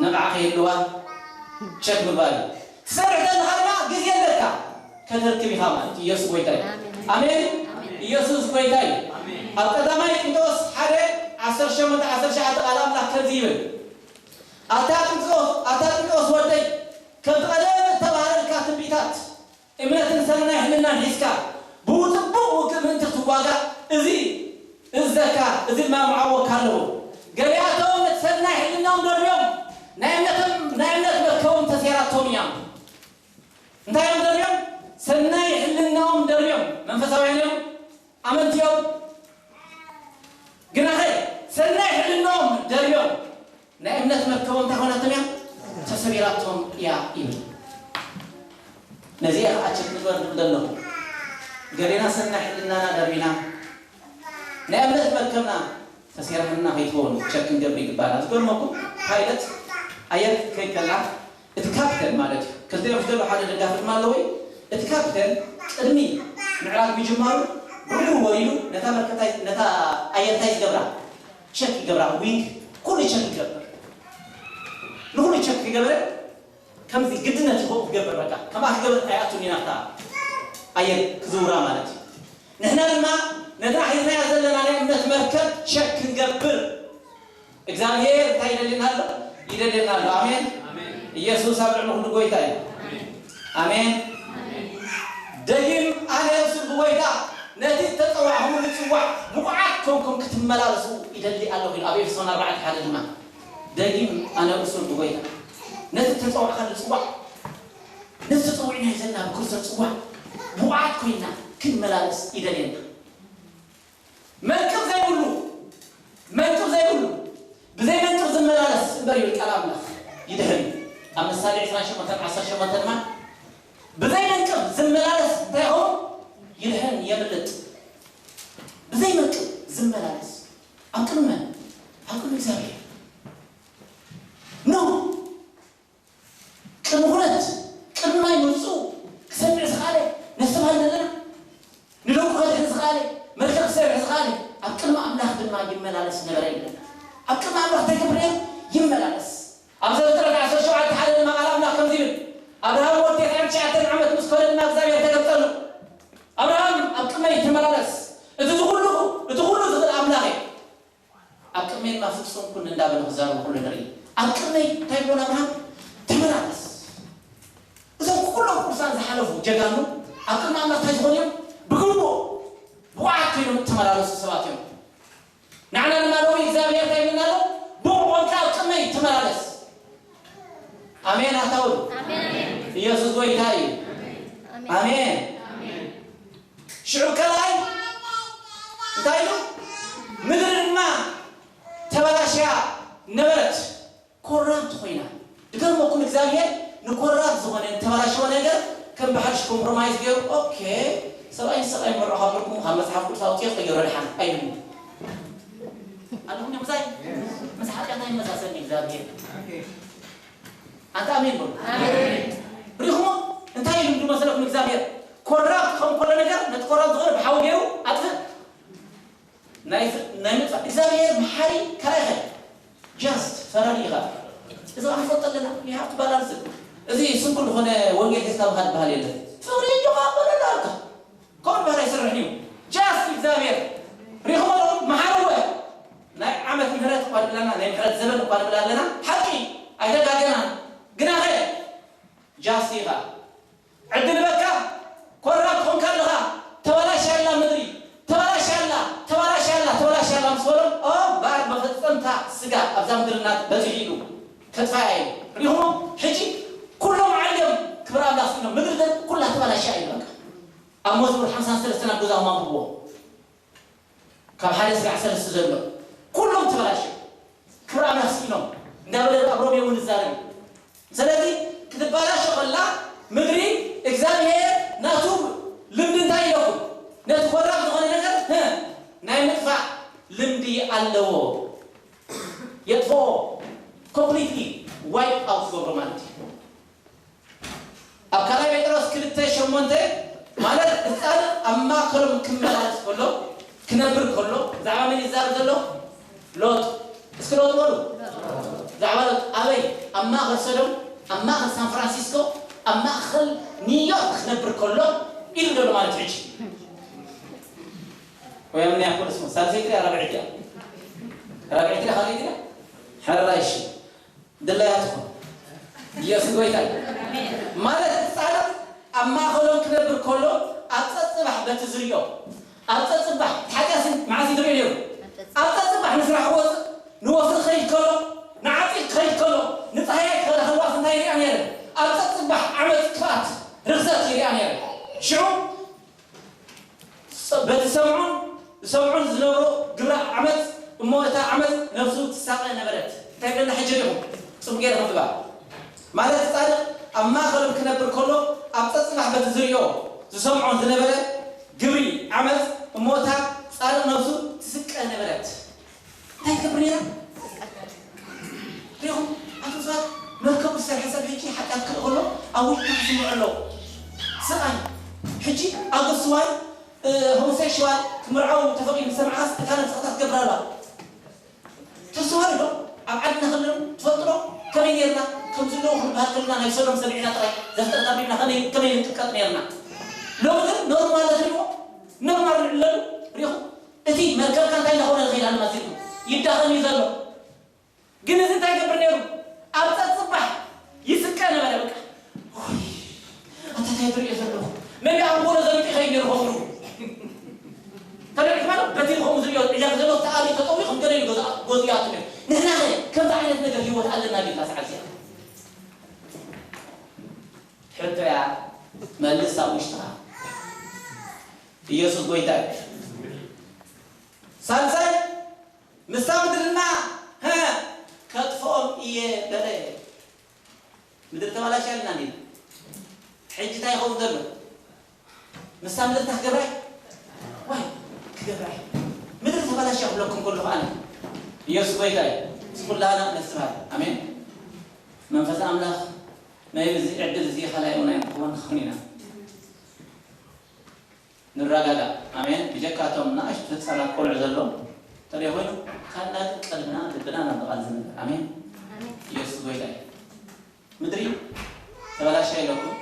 ንብዓ ከይህልዋ ቸክ ምግባር እዩ። ትሰርሕ ዘለኻ ድማ ግዜ ኣለካ ከተርክብ ኢኻ ማለት እዩ። ኢየሱስ ጎይታ እዩ። ኣሜን። ኣሜን። ኢየሱስ ጎይታ እዩ። ኣሜን። ኣብ ቀዳማይ ጢሞቴዎስ ሓደ ዓሰርተ ሸሞንተ ዓሰርተ ትሽዓተ ቃል ኣምላኽ ከምዚ ይብል፣ ኣታ ጢሞቴዎስ፣ ኣታ ጢሞቴዎስ ወደይ፣ ከምቲ ቀደም እተባህለልካ ትንቢታት እምነትን ሰናይ ሕልናን ሒዝካ ብጽቡቕ ውግእ ምእንቲ ክትዋጋእ እዚ እዝዘካ፣ እዚ ድማ ምዓወካ ኣለኹ። ገሊኣቶም ነቲ ሰናይ ሕልናኦም ደርብዮም፣ ናይ እምነቶም፣ ናይ እምነት መርከቦም ተሴራቶም እያ። እንታይ እዮም ደርብዮም? ሰናይ ሕልናኦም ደርብዮም። መንፈሳውያን እዮም፣ ኣመንቲ እዮም። ግናኸ ሰናይ ሕልናኦም ደርብዮም ናይ እምነት መርከቦም እንታይ ኾናቶም እያ? ተሰቢራቶም እያ ይብል። ነዚ እየ ከዓ ቸክ ንግበር ዝብል ዘለኹ። ገሌና ሰናይ ሕልናና ደርቢና ናይ እምነት መርከብና ተሴራትና ከይትኸውን ቸክ ክንገብር ይግባና። ዝገርመኩም ፓይለት ኣየር ክትከይድ ከላ እቲ ካፕተን ማለት እዩ። ክልተ እዮም ዝደልዩ፣ ሓደ ደጋፊ ድማ ኣለዎ እዩ። እቲ ካፕተን ቅድሚ ምዕራግ ምጅማሩ ብእግሩ ወሪዱ ነታ መርከብታይ፣ ነታ ኣየር እንታይ ዝገብራ? ቸክ ይገብራ። ዊንግ ኩሉ ቸክ ይገብር። ንኹሉ ቸክ ይገበረ። ከምዚ ግድነት ይኸው ክገብር በቃ። ከምኣ ክገብር ኣይኣቱን ኢና ኣብታ ኣየር ክዝውራ ማለት እዩ። ንሕና ድማ ነታ ሒዝናያ ዘለና ናይ እምነት መርከብ ቸክ ክንገብር እግዚኣብሔር እንታይ ይደልየና ኣሎ? ይደልየና ኣሎ። ኣሜን። ኢየሱስ ኣብ ልዕሊ ኩሉ ጎይታ እዩ። ኣሜን። ደጊም ኣነ እሱ ብጎይታ ነቲ እተጸዋዕኹምሉ ጽዋዕ ብቑዓት ኮንኩም ክትመላለሱ ይደሊ ኣለኹ ኢሉ ኣብ ኤፌሶን ኣርባዕተ ሓደ ድማ ደጊም ኣነ እሱ ብጎይታ ነቲ እተጸዋዕካሉ ጽዋዕ ነቲ ተጸዊዕናዮ ዘለና ብክርስቶስ ጽዋዕ ብቑዓት ኮይና ክንመላለስ ይደልየና። መንቅብ ዘይብሉ መንቅብ ዘይብሉ ብዘይ መንቅብ ዝመላለስ እምበር ይብል ቃል ኣምላኽ ይድሕን እዩ። ኣብ ምሳሌ ዕስራን ሸሞንተን ዓሰርተ ሸሞንተ ድማ ብዘይ መንቅብ ዝመላለስ እንታይ ይኸውን? ይድሕን የምልጥ። ብዘይ መንቅብ ዝመላለስ ኣብ ቅድሚ መን? ኣብ ቅድሚ እግዚኣብሔር ነው። ቅድሚ ኩነት ቅድሚ ማይ ምምፅኡ ክሰምዕ ዝኸኣለ ነስተብሃል ዘለና ንደቁ ከድሕን ዝኸኣለ መርከብ ክሰርሕ ዝኸኣለ ኣብ ቅድሚ ኣምላኽ ድማ ይመላለስ ነበረ ይብለና። ኣብ ቅድሚ ኣምላኽ እንታይ ክገብር ነይሩ? ይመላለስ። ኣብ ዘፍጥረት ዓሰርተ ሸውዓተ ሓደ ድማ ቃል ኣምላኽ ከምዚ ይብል፣ ኣብርሃም ወዲ ተስዓን ትሽዓተን ዓመት ምስ ከደ ድማ እግዚኣብሔር ተገልጸሉ። ኣብርሃም ኣብ ቅድመይ ተመላለስ፣ እቲ ዝኹሉ እቲ ኩሉ ዝኽእል ኣምላኽ እየ። ኣብ ቅድመይ ድማ ፍጹም ኩን እንዳበለ ክዛረቡ ኩሉ ንርኢ። ኣብ ቅድመይ እንታይ ብሎ ኣብርሃም ተመላለስ። እዞም ኩሎም ቅዱሳን ዝሓለፉ ጀጋኑ ኣብ ቅድሚ ኣምላኽ እንታይ ዝኾኑ እዮም? ብግቡእ ብቑዓት ኮይኖም እተመላለሱ ሰባት እዮም። ንዓና ድማ ሎሚ እግዚኣብሔር እንታይ ይብለና ኣሎ? ብቑዕ ኮንካ ኣብ ቅድመይ ተመላለስ። ኣሜን ኣታውል። ኢየሱስ ጎይታ እዩ። ኣሜን። ሽዑ ካልኣይ እንታይ ኢሉ? ምድሪ ድማ ተበላሽያ ነበረት፣ ኮራፕት ኮይና። ድገርመኩም እግዚኣብሔር ንኮራፕት ዝኾነ ንተበላሸወ ነገር ከም ብሓድሽ ኮምፕሮማይዝ ገይሩ ኦኬ ሰብኣይ ሰብኣይ መርዖ ካብ ርኩም ካብ መጽሓፍ ቅዱስ ኣውፅኦ ቀይሮ ድሓን ኣይብሉ ኣለኹም። ምሳይ ምስ ሓጢኣት ኣይመሳሰልን እግዚኣብሔር። ኣንተ ኣሜን በሉ። ሪኹሞ እንታይ ኢሉ እንዱ መሰለኩም እግዚኣብሔር ኮራፕት ከም ኮሎ ነገር ነቲ ኮራፕት ዝኾነ ብሓዊ ገይሩ ኣጥፍእ። ናይ ናይ ምጽ እግዚኣብሔር መሓሪ ካልኣይ ኸ ጃስት ፈራዲ ኢኻ። እዚ ኣንፈጥ ኣለና ይሃብቲ ባላንስ እዚ ስንኩል ዝኾነ ወንጌል ሒዝካ ምኻድ በሃል የለን። ፍቕሪ እንጆኻ በለና ኣልካ ከምኡ በሃል ኣይሰርሕን እዩ። ጃስት እግዚኣብሔር ሪኹሞ ዶ መሓሪ ወ ናይ ዓመት ምህረት እኳ ንብለና ናይ ምሕረት ዘበን እኳ ንብል ኣለና። ሓቂ ኣይተጋገናን ግናኸ ጃስት ኢኻ። ዕድል በካ ኮራ ትኾንካ ኣለኻ። ተበላሽያ ኣላ ምድሪ ተበላሽያ ኣላ ተበላሽያ ኣላ ተበላሽያ ኣላ ምስ በሎም ኦ ባር መፈጸምታ ስጋ ኣብዛ ምድርና በዚሑ ኢሉ ከጥፋያ እዩ። ሪኹሞ ሕጂ ኩሎም ዓለም ክብር ኣምላኽ ስኢኖም ምድሪ ግን ኩላ ተበላሽያ እዩ። በቃ ኣብ መዝሙር ሓምሳን ሰለስተን ኣብ ገዛኹም ኣንብብዎ። ካብ ሓደ ስጋዕ ሰለስተ ዘሎ ኩሎም ተበላሽዮም ክብሪ ኣምላኽ ስኢኖም እንዳበለ ኣብ ሮሜ እውን ይዛረብ እዩ። ስለዚ ክትበላሾ ከላ ምድሪ እግዚኣብሔር ናቱ ልምዲ እንታይ ኢለኩም ነቲ ኮራብ ዝኾነ ነገር ህ ናይ ምጥፋእ ልምዲ ኣለዎ። የጥፍኦ ኮምፕሊትሊ ዋይፕ ኣውት ዝገብሮ ማለት እዩ። ኣብ ካልኣይ ጴጥሮስ ክልተ ሸሞንተ ማለት እቲ ጻድቕ ኣብ ማእከሎም ክመላለስ ከሎ ክነብር ከሎ ብዛዕባ መን ይዛረብ ዘሎ? ሎጥ። እስኪ ሎጥ በሉ። ብዛዕባ ሎጥ ኣበይ? ኣብ ማእከል ሰዶም፣ ኣብ ማእከል ሳን ፍራንሲስኮ፣ ኣብ ማእከል ኒውዮርክ ክነብር ከሎ ኢሉ ዘሎ ማለት ሕጂ ወይ ኣምንያ ኩል ስሙ ሳልሰይቲ ድያ ራብዐይቲ እያ? ራብዐይቲ ድያ ካልኣይቲ እያ? ሕራይ እሺ። ድላያትኩም ኢየሱስ ጎይታ እዩ። ማለት ጻድቕ ኣብ ማእከሎም ክነብር ከሎ ኣብ ጸጽባሕ በቲ ዝርዮ ኣብ ጸጽባሕ ሓጢኣትን መዓስ እዩ ዝርእዮ ነይሩ? ኣብ ጸጽባሕ ንስራሕ ክወጽእ ንወፍሪ ክኸይድ ከሎ ንዓጺድ ክኸይድ ከሎ ንጻህያይ ክኸላ ከለዋ እንታይ ይሪኣ ነይረ? ኣብ ጸጽባሕ ዓመጽ ክፍኣት ርኽሰት ይሪኣ ነይረ። ሽዑ በቲ ሰምዖን ዝሰምዖን ዝነበሮ ግብረ ዓመፅ እሞ እታ ዓመፅ ነብሱ ትሳቐ ነበረት። እንታይ ብለና ሕጂ ዲኹም? ፅቡቅ ገይረ ክንብባ ማለት ፃድቅ ኣብ ማእኸሎም ክነብር ከሎ ኣብ ፀፅባሕ በቲ ዝሪኦ ዝሰምዖን ዝነበረ ግብሪ ዓመፅ እሞ እታ ፃድቅ ነብሱ ትስቀ ነበረት። እንታይ ትገብር ነይራ? ሪኹም ኣቶ ሰባት ኣብ ውሽጥካ ዝስምዑ ኣለዉ። ስቓይ። ሕጂ ኣብ ስዋይ፣ እ፣ ሆሞሴክሽዋል ክምርዓው ተፈቒዱ ሰምዓስ እታ ነብስኻ ትገብር ኣላ። ተስተውዓሉ ዶ? ኣብ ዓድና ከለና ትፈልጡ ዶ? ከመይ ኔርና? ከምዚ ኣለዉ ክንበሃል ከለና ናይ ሰዶም ሰሚዕና ጥራይ ዘፍጥረት ኣንቢብና ከመይ፣ ከመይ ንቅጥቀጥ ኔርና? ሎሚ ግን ኖርማል ተሪእዎ፣ ኖርማል ንዕለሉ ሪኢኹም። እቲ መርከብካ እንታይ እንዳኾነ ዝኸይድ ኣሎ መሲልኩም? ይዳኸም እዩ ዘሎ። ግን እዚ እንታይ ይገብር ነይሩ? ኣብ ጸጽባሕ ይስቀ ነበረ። በቃ፣ "ውይ፣ ኣታ እንታይ ትርእዮ ዘለኹ?" መን ኣንጎሎ ዘሚጡ ይኸይድ ነይሩ ከምኡ። ተረዲእካ ማለት በቲ ከምኡ ዝርእዮ ዕያግ ዘሎ ተኣልዩ ተጠውዩ ከም ገለ እዩ ገዛ-፣ ገዝኡ ይኣቱ ነይሩ። ንሕና ኸ ከምዚ ዓይነት ነገር ህይወት ኣለና ድዩ እዛ ሰዓት እዚኣ? ሕቶ እያ፣ መልስ ኣብ ውሽጥኻ። ኢየሱስ ጎይታ እዩ። ሳልሳይ፣ ምስታ ምድርና፣ ሀ፣ ከጥፍኦም እየ በለ። ምድሪ ተባላሽያ ኣለና እንዴ? ሕጂ እንታይ ይኸውን ዘሎ? ምስታ ምድሪ እንታይ ክገብራ እየ? ዋይ፣ ክገብራ እየ። ምድሪ ተባላሽያ ክብለኩም ከለኹ ኣነ፣ ኢየሱስ ጎይታ እዩ። ምስ ኩላና ነስትብሃል። ኣሜን። መንፈስ ኣምላኽ ናይ እዚ ዕድል እዚ ካልኣይ እውን ኣይንኸውን፣ ንኸውን ኢና። ንረጋጋእ። ኣሜን። ብጀካ እቶም ንኣሽቱ ህጻናት ቆልዑ ዘለዉ እንተደይ ኮይኑ፣ ካልና ግን ቀልብና፣ ልብና ናብ ቃል ዝንበር። ኣሜን። ኣሜን። ኢየሱስ ጎይታ እዩ። ምድሪ ተበላሽያ ኢለኩም፣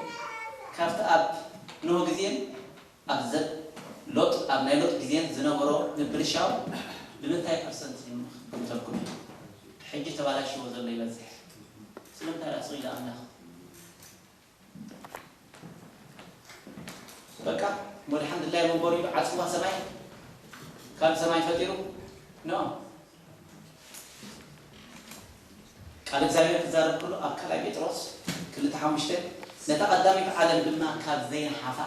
ካብቲ ኣብ ኖህ ግዜን ኣብ ዘ-፣ ሎጥ፣ ኣብ ናይ ሎጥ ግዜን ዝነበሮ ምብልሻው ብምንታይ ፐርሰንት እዩ ክምተልኩም እዩ? ሕጂ ተበላሽዎ ዘሎ ይበዝሕ። ስለምንታይ ደኣ ስቕ ኢለ ኣምላኽ በቃ፣ መድሓን ድላይ መንበሩ ኢሉ ዓጽዋ ሰማይ፣ ካብ ሰማይ ፈጢሩ? ኖ። ቃል እግዚኣብሔር ክዛረብ ከሎ ኣብ ካልኣይ ጴጥሮስ ክልተ ሓሙሽተ፣ "ነታ ቀዳመይቲ ዓለም ድማ ካብ ዘይነሓፋ"፣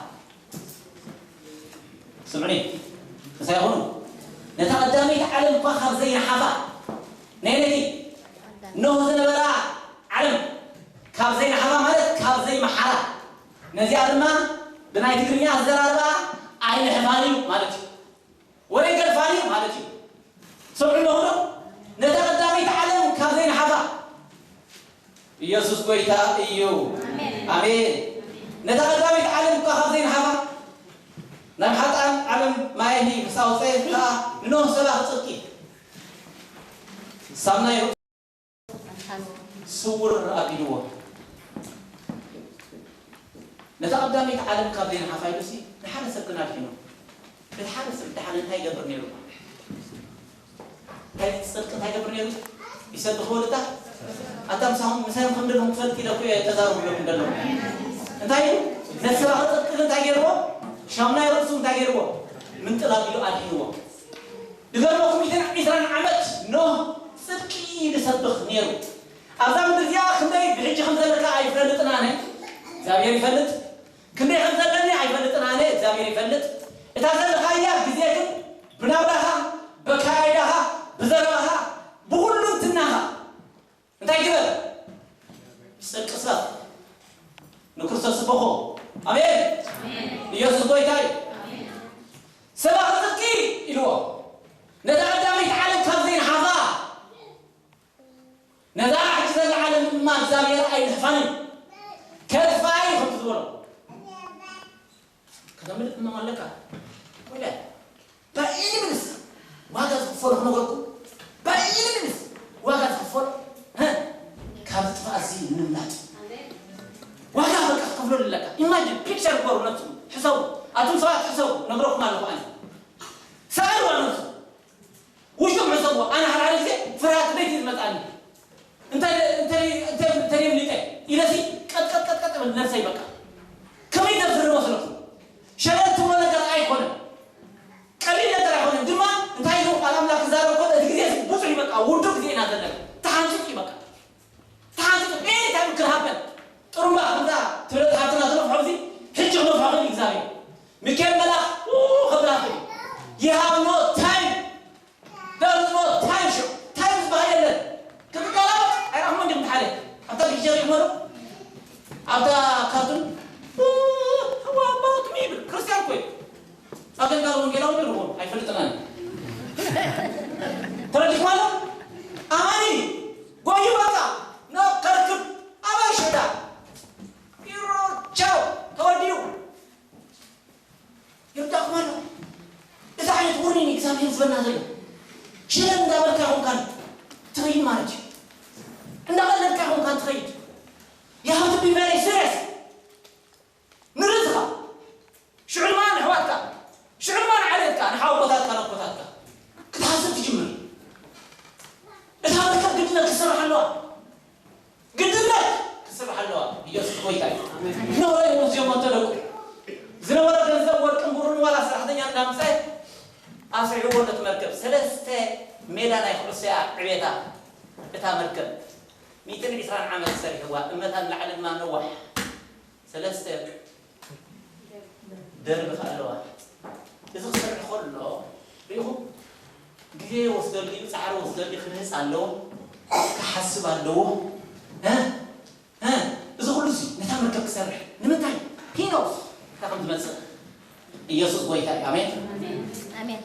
ስምዑኒ፣ ምሳይ ኩኑ፣ "ነታ ቀዳመይቲ ዓለም እኳ ካብ ዘይነሓፋ"፣ ነየነይቲ? ኖህ ዝነበራ ዓለም ካብ ዘይነሓፋ ማለት ካብ ዘይመሓራ። ነዚኣ ድማ ብናይ ትግርኛ ኣዘራርባ ኣይንሕፋን እዩ ማለት እዩ። ወይ ገድፋን እዩ ማለት እዩ። ስምዑ ኣለኹ ዶ? ነታ ቀዳመይቲ ዓለም ካብ ዘይነሓፋ። ኢየሱስ ጎይታ እዩ። ኣሜን። ኣሜን። ነታ ቀዳመይቲ ዓለም እኳ ካብ ዘይነሓፋ፣ ናብ ሓጥኣን ዓለም ማያሂ ምስ ኣውፀአ ከዓ ንኖህ ሰባኺ ጽድቂ ሳምናይ ስውር ኣቢልዎ። ነታ ቀዳመይቲ ዓለም ካብ ዘይነሓፋ ኢሉሲ ንሓደ ሰብ ግን ኣድሒኑ። እቲ ሓደ ሰብ ድሓን እንታይ ይገብር ነይሩ? እንታይ ጽድቂ እንታይ ይገብር ነይሩ? ይሰብኽ ወልታ። ኣታ ምሳኹም፣ ምሳዮም ከም ደለኹም ትፈልጥ ኢለ እኮ እየ ተዛረቡ ኢለኩም ደለኹ። እንታይ እዩ? ነቲ ሰባኺ ጽድቂ ግን እንታይ ገይርዎ? ሻሙናይ ርእሱ እንታይ ገይርዎ? ምንጥል ኣቢሉ ኣድሒንዎ። ዝገርመኩም፣ ሚእትን ዕስራን ዓመት ኖህ ጽድቂ እዩ ዝሰብኽ ነይሩ። ኣብዛ ምድሪ እዚኣ ክንደይ ብሕጂ ከም ዘለካ ኣይፈልጥን ኣነ፣ እግዚኣብሔር ይፈልጥ። ክንደይ ከም ዘለኒ ኣይፈልጥን ኣነ፣ እግዚኣብሔር ይፈልጥ። እታ ዘለኻያ ግዜ ግን ብናብራኻ፣ በካያይዳኻ፣ ብዘረባኻ፣ ብኹሉ እንትናኻ እንታይ ግበር? ጽድቂ ስበኽ። ንክርስቶስ ስበኾ። ኣሜን። ኢየሱስ ጎይታ እዩ። ሰባኺ ጽድቂ ኢልዎ። ነታ ቀዳመይቲ ዓለም ካብ ዘይነሓፋ፣ ነዛ ሕጂ ዘላ ዓለም ድማ እግዚኣብሔር ኣይንሕፋን እዩ። ከጥፍኣ እዩ ከምቲ ዝበሎ። ከተምልጥ እሞ ኣለካ። ወለ ባይ ኤኒ ሚንስ ዋጋ ዝኽፈሎ ክነግረኩም። ባይ ኤኒ ሚንስ ዋጋ ዝኽፈሎ፣ እ፣ ካብ ዝጥፋእ እዚ ንምምላጥ ዋጋ በቃ ክከፍለሉ ኣለካ። ኢማጂን ፒክቸር ግበሩ፣ ነብስኹም ሕሰቡ። ኣቱም ሰባት ሕሰቡ፣ ነግረኩም ኣለኹ ኣነ። ሰኣልዋ ነብስኹም። ውሽጦም ሕሰብዎ። ኣነ ሓደ ሓደ ግዜ ፍርሃት ለይቲ ዝመጽኣኒ። እንታይ፣ እንታይ፣ እንታይ፣ እንታይ ደም ሊጠ ኢለሲ ቀጥቀጥቀጥቀጥ ብል ነብሰይ በቃ። ከመይ ደፍር መስለኩም? ሸለል ትብሎ ነገር ኣይኮነን። ቀሊል ነገር ኣይኮነን። ድማ እንታይ ኢሉ ቃል ኣምላኽ ክዛረብ ከሎ እቲ ግዜ እዚ ብዙሕ እዩ በቃ። ውዱእ ግዜ ኢና ዘለና። ተሓንጺጹ እዩ በቃ። ተሓንጺጹ ኤኒ ታይም ክርሃበን። ጥሩምባ ከምዛ ትብለጥ ሃብትና ትነፍሖ እዚ ሕጂ ክነፍሖ ክእል እግዚኣብሔር። ሚካኤል መልኣኽ ኡ ክብላ ክእል። You have no time። There is no time። ሽዑ ታይም ዝበሃል የለን። ክትገላበጥ ኣይረኣኹም እንዲኹም ሓደ ኣብታ ፒክቸር ይመሩ ኣብታ ካርቱን ኡ፣ how about me ይብል። ክርስቲያን እኮ እዩ። ኣገልጋሊ ወንጌላዊ ዶ ይኸውን? ኣይፈልጥን ኣነ። ተረዲእኩም ኣሎ? ኣማኒ ጎዩ በቃ፣ ኖ፣ ከርክብ፣ ኣባይ ሽዳ። You ኣይኮንካን ትኸይድ ማለት እዩ። እንዳቐለድካ ኣይኮንካን ትኸይድ። You have to be very serious። ንርእስኻ ሽዑ ድማ ንኣሕዋትካ፣ ሽዑ ድማ ንዓሌትካ፣ ንሓወቦታትካ፣ ነቦታትካ ክትሓስብ ትጅምር። እታ መርከብ ግድነት ክትስራሕ ኣለዋ። ግድነት ክትስራሕ ኣለዋ። ኢየሱስ ጎይታ እዩ። ኖህ እውን እዚኦም እንተ ደቁ ዝነበረ ገንዘብ ወርቅን ብሩርን ዋላ ሰራሕተኛ እንዳምጻእ ኣስዒብዎ ነቲ መርከብ። ሰለስተ ሜዳ ናይ ኩዕሶ እያ ዕቤታ እታ መርከብ። ሚእትን ዕስራን ዓመት ሰሪሕዋ፣ እመታ ንላዕሊ ድማ ነዋሕ። ሰለስተ ደርቢ ከ ኣለዋ። እዚ ክሰርሕ ከሎ ርኢኹም፣ ግዜ ወስደሉ እዩ፣ ጻዕሪ ወስደሉ እዩ፣ ክምህዝ ኣለዎ፣ ክሓስብ ኣለዎ። እ? እ? እዚ ኩሉ እዚ ነታ መርከብ ክሰርሕ ንምንታይ? ሂኖስ እንታይ ከም ዝመጽእ ኢየሱስ ጎይታ እዩ። ኣሜን። ኣሜን።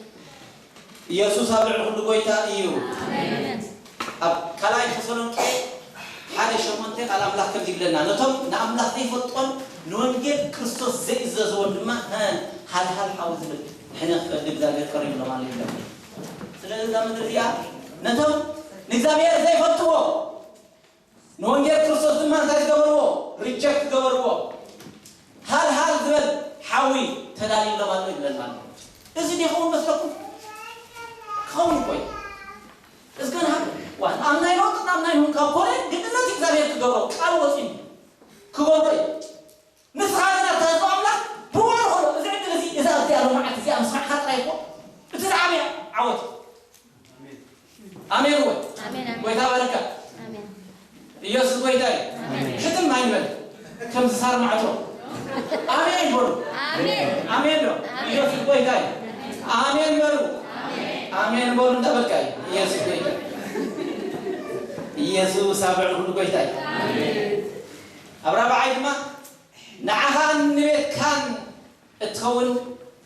ኢየሱስ ኣብ ልዕሊ ኩሉ ጎይታ እዩ። ኣሜን። ኣብ ካልኣይ ተሰሎንቄ ሓደ ሸሞንተ ቃል ኣምላኽ ከምዚ ይብለና፣ ነቶም ንኣምላኽ ዘይፈልጦን ንወንጌል ክርስቶስ ዘይእዘዝዎን ድማ፣ እ፣ ሃልሃል ሓዊ ዝብል ሕነ ክፈዲ እግዚኣብሔር ቀሪብሎም ኣሎ ይብለና። ስለዚ እዛ ምድሪ እዚኣ ነቶም ንእግዚኣብሔር ዘይፈልጥዎ ንወንጌል ክርስቶስ ድማ እንታይ ዝገበርዎ? ሪጀክት ዝገበርዎ። ሃልሃል ዝበል ሓዊ ተዳልዩሎም ኣሎ ይብለና ኣሎ። እዚ ዶ ይኸውን መስለኩም? ክኸውን እኮ እዩ። እዚ ግን ሃብ-፣ ዋ፣ ኣብ ናይ ሎጥ ናብ ናይ ኑን ካብ ኮነ ግድነት እግዚኣብሔር ክገብሮ ቃል ወፂኡ ክገብሮ እዩ። ንስኻ ግን ኣብታ ህዝቢ ኣምላኽ ብውዕሉ ከሎ እዚ ዕድል እዚ፣ እዛ ኣብዚኣ ሎማዓት እዚኣ ምስማዕካ ጥራይ እኮ እቲ ዝዓበየ ዓወት እዩ። ኣሜን ወይ? ኣሜን፣ ኣሜን። ጎይታ ባረካ። ኣሜን። ኢየሱስ ጎይታ እዩ። ኣሜን። ሽትም ኣይንበል። ከም ዝሳር ማዕቶ። ኣሜን በሉ። ኣሜን። ኣሜን ዶ? ኣሜን። ኢየሱስ ጎይታ እዩ። ኣሜን በሉ። ኣሜን በሉ እንዳበልካ እዩ። ኢየሱስ ጎይታ እዩ። ኢየሱስ ኣብ ልዕሊ ኩሉ ጎይታ እዩ። ኣሜን። ኣብ ራብዓይ ድማ ንዓኻን ንቤትካን እትኸውን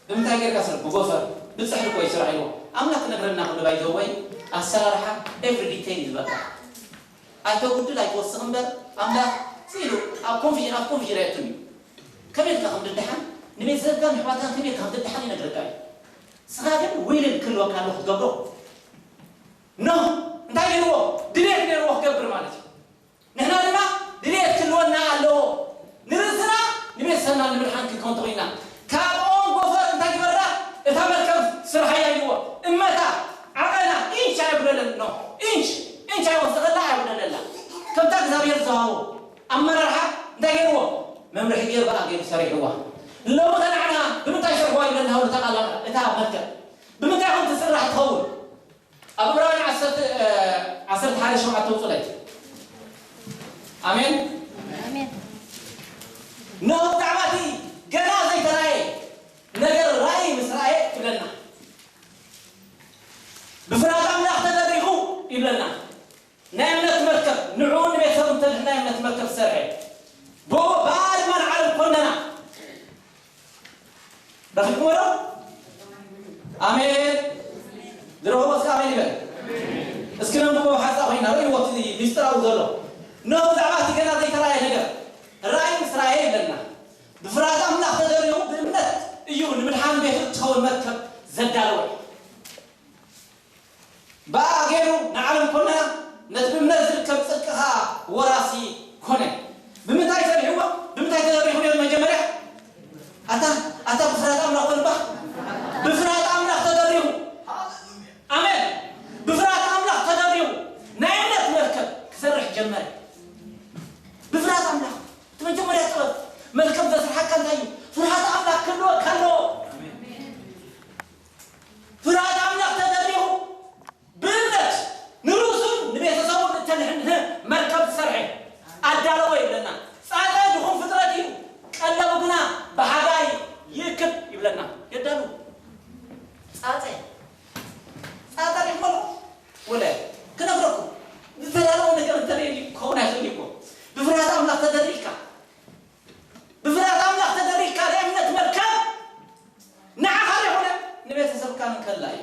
ብምንታይ ጌርካ ስራሕ? ብጎፈር፣ ብጽሕሪ እኮ እዩ ስራሕ ኢልዎ። ኣምላኽ ክነግረና ኩሉ ባይ ዘወይ ኣሰራርሓ ኤቭሪ ዲቴይል እዩ ዝበቃ። ኣይተጉድል ኣይትወስኽ እምበር ኣምላኽ ስኢሉ ኣብ ኮንፊዥን፣ ኣብ ኮንፊዥን ኣየቱን እዩ። ከመይ ኢልካ ከም ትድሓን፣ ንቤተሰብካን ንኣሕዋትካን ከመይ ኢልካ ከም ትድሓን ይነግረካ እዩ። ንስኻ ግን ዊልን ክህልወካ ኣሎ ክትገብሮ። ኖህ እንታይ ነይርዎ? ድሌት ነይርዎ ክገብር ማለት እዩ። ንሕና ድማ ድሌት ክህልወና ኣለዎ። ንርእስና ንቤተሰብና ንምድሓን ክንከውን ተኾይንና። ካብ ኦም ጎፈር እንታይ ግበራ? እታ መርከብ ስርሓያ ኢልዎ። እመታ፣ ዓቐና፣ ኢንች ኣየጉደለና። ኢንች፣ ኢንች ኣይወሰኸላ፣ ኣየጉደለላ። ከምታ እግዚኣብሔር ዝሃቦ ኣመራርሓ እንታይ ገይርዎ? መምርሒ ገይሩ ብኣ ገይሩ ሰሪሕዋ። ሎሚ ከ ንዓና ብምንታይ ሰርሕዋ ይብለና እታ ቃል ኣምላኽ? እታ መርከብ ብምንታይ ከም ትስራሕ ትኸውን? ኣብ ዕብራውያን ዓሰርተ፣ እ፣ ዓሰርተ ሓደ ሸውዓተ ውጹለይ። ኣሜን። ኣሜን። ኖህ ብዛዕባ እቲ ገና ዘይተራእየ ነገር ራእይ ምስ ረኣየ ይብለና። ብፍርሃት ኣምላኽ ተደሪኹ ይብለና። ናይ እምነት መርከብ፣ ንዕኡ ንቤተሰቡ እንተድሕን ናይ እምነት መርከብ ዝሰርሐ። ብኡ፣ ብኣ ድማ ንዓለም ኮነና። ረኺብኩሞ ዶ? ኣሜን። ዝረኸቦ እስከ ኣሜን ይበል። እስኪ ነንብቦ ብሓንሳእ ኮይና፣ ርእይዎ እቲ ምስጢራዊ ዘሎ። እነሆ ብዛዕባ እቲ ገና ዘይተራእየ ነገር፣ ራእይ ምስ ረኣየ ይብለና። ብፍርሃት ኣምላኽ ተደሪኹ ብእምነት እዩ ንምድሓን ቤቱ እትኸውን መርከብ ዘዳለወ። ብኣ ገይሩ ንዓለም ኮነና፣ ነቲ ብእምነት ዝርከብ ጽድቂ ኸኣ ወራሲ ኮነ። ብምንታይ ሰሪሕዎ? ብምንታይ ተደሪኹ ነይሩ መጀመርያ? ኣታ፣ ኣታ ብፍርሃት ኣምላኽ በልባ። ብፍርሃት ኣምላኽ ተደሪኹ። ኣሜን። ብፍርሃት ኣምላኽ ተደሪኹ ናይ እምነት መርከብ ክሰርሕ ጀመረ። ብፍርሃት ኣምላኽ። እቲ መጀመርያ ጥበብ መርከብ ዘስርሓካ እንታይ እዩ? ፍርሃት ኣምላኽ ክህልወካ ኣለዎ። ፍርሃት ኣምላኽ ተደሪኹ ብእምነት ንርእሱን ንቤተሰቡን እተድሕን መርከብ ዝሰርሐ ኣዳለወ ይብለና። ጻጸ ድኹም ፍጥረት እዩ፣ ቀለቡ ግና ብሓጋይ ይእክብ ይብለና። የዳሉ ጻጸ፣ ጻጸ ሪእኹሞ ወለ ክነግረኩም ዝተዳለወ ነገር እንተደልዩ ክኸውን ኣይኽእል እዩ እኮ። ብፍርሃት ኣምላኽ ተደሪኽካ፣ ብፍርሃት ኣምላኽ ተደሪኽካ ናይ እምነት መርከብ ንዓኻ ዘይኮነ ንቤተሰብካን ከላ እዩ።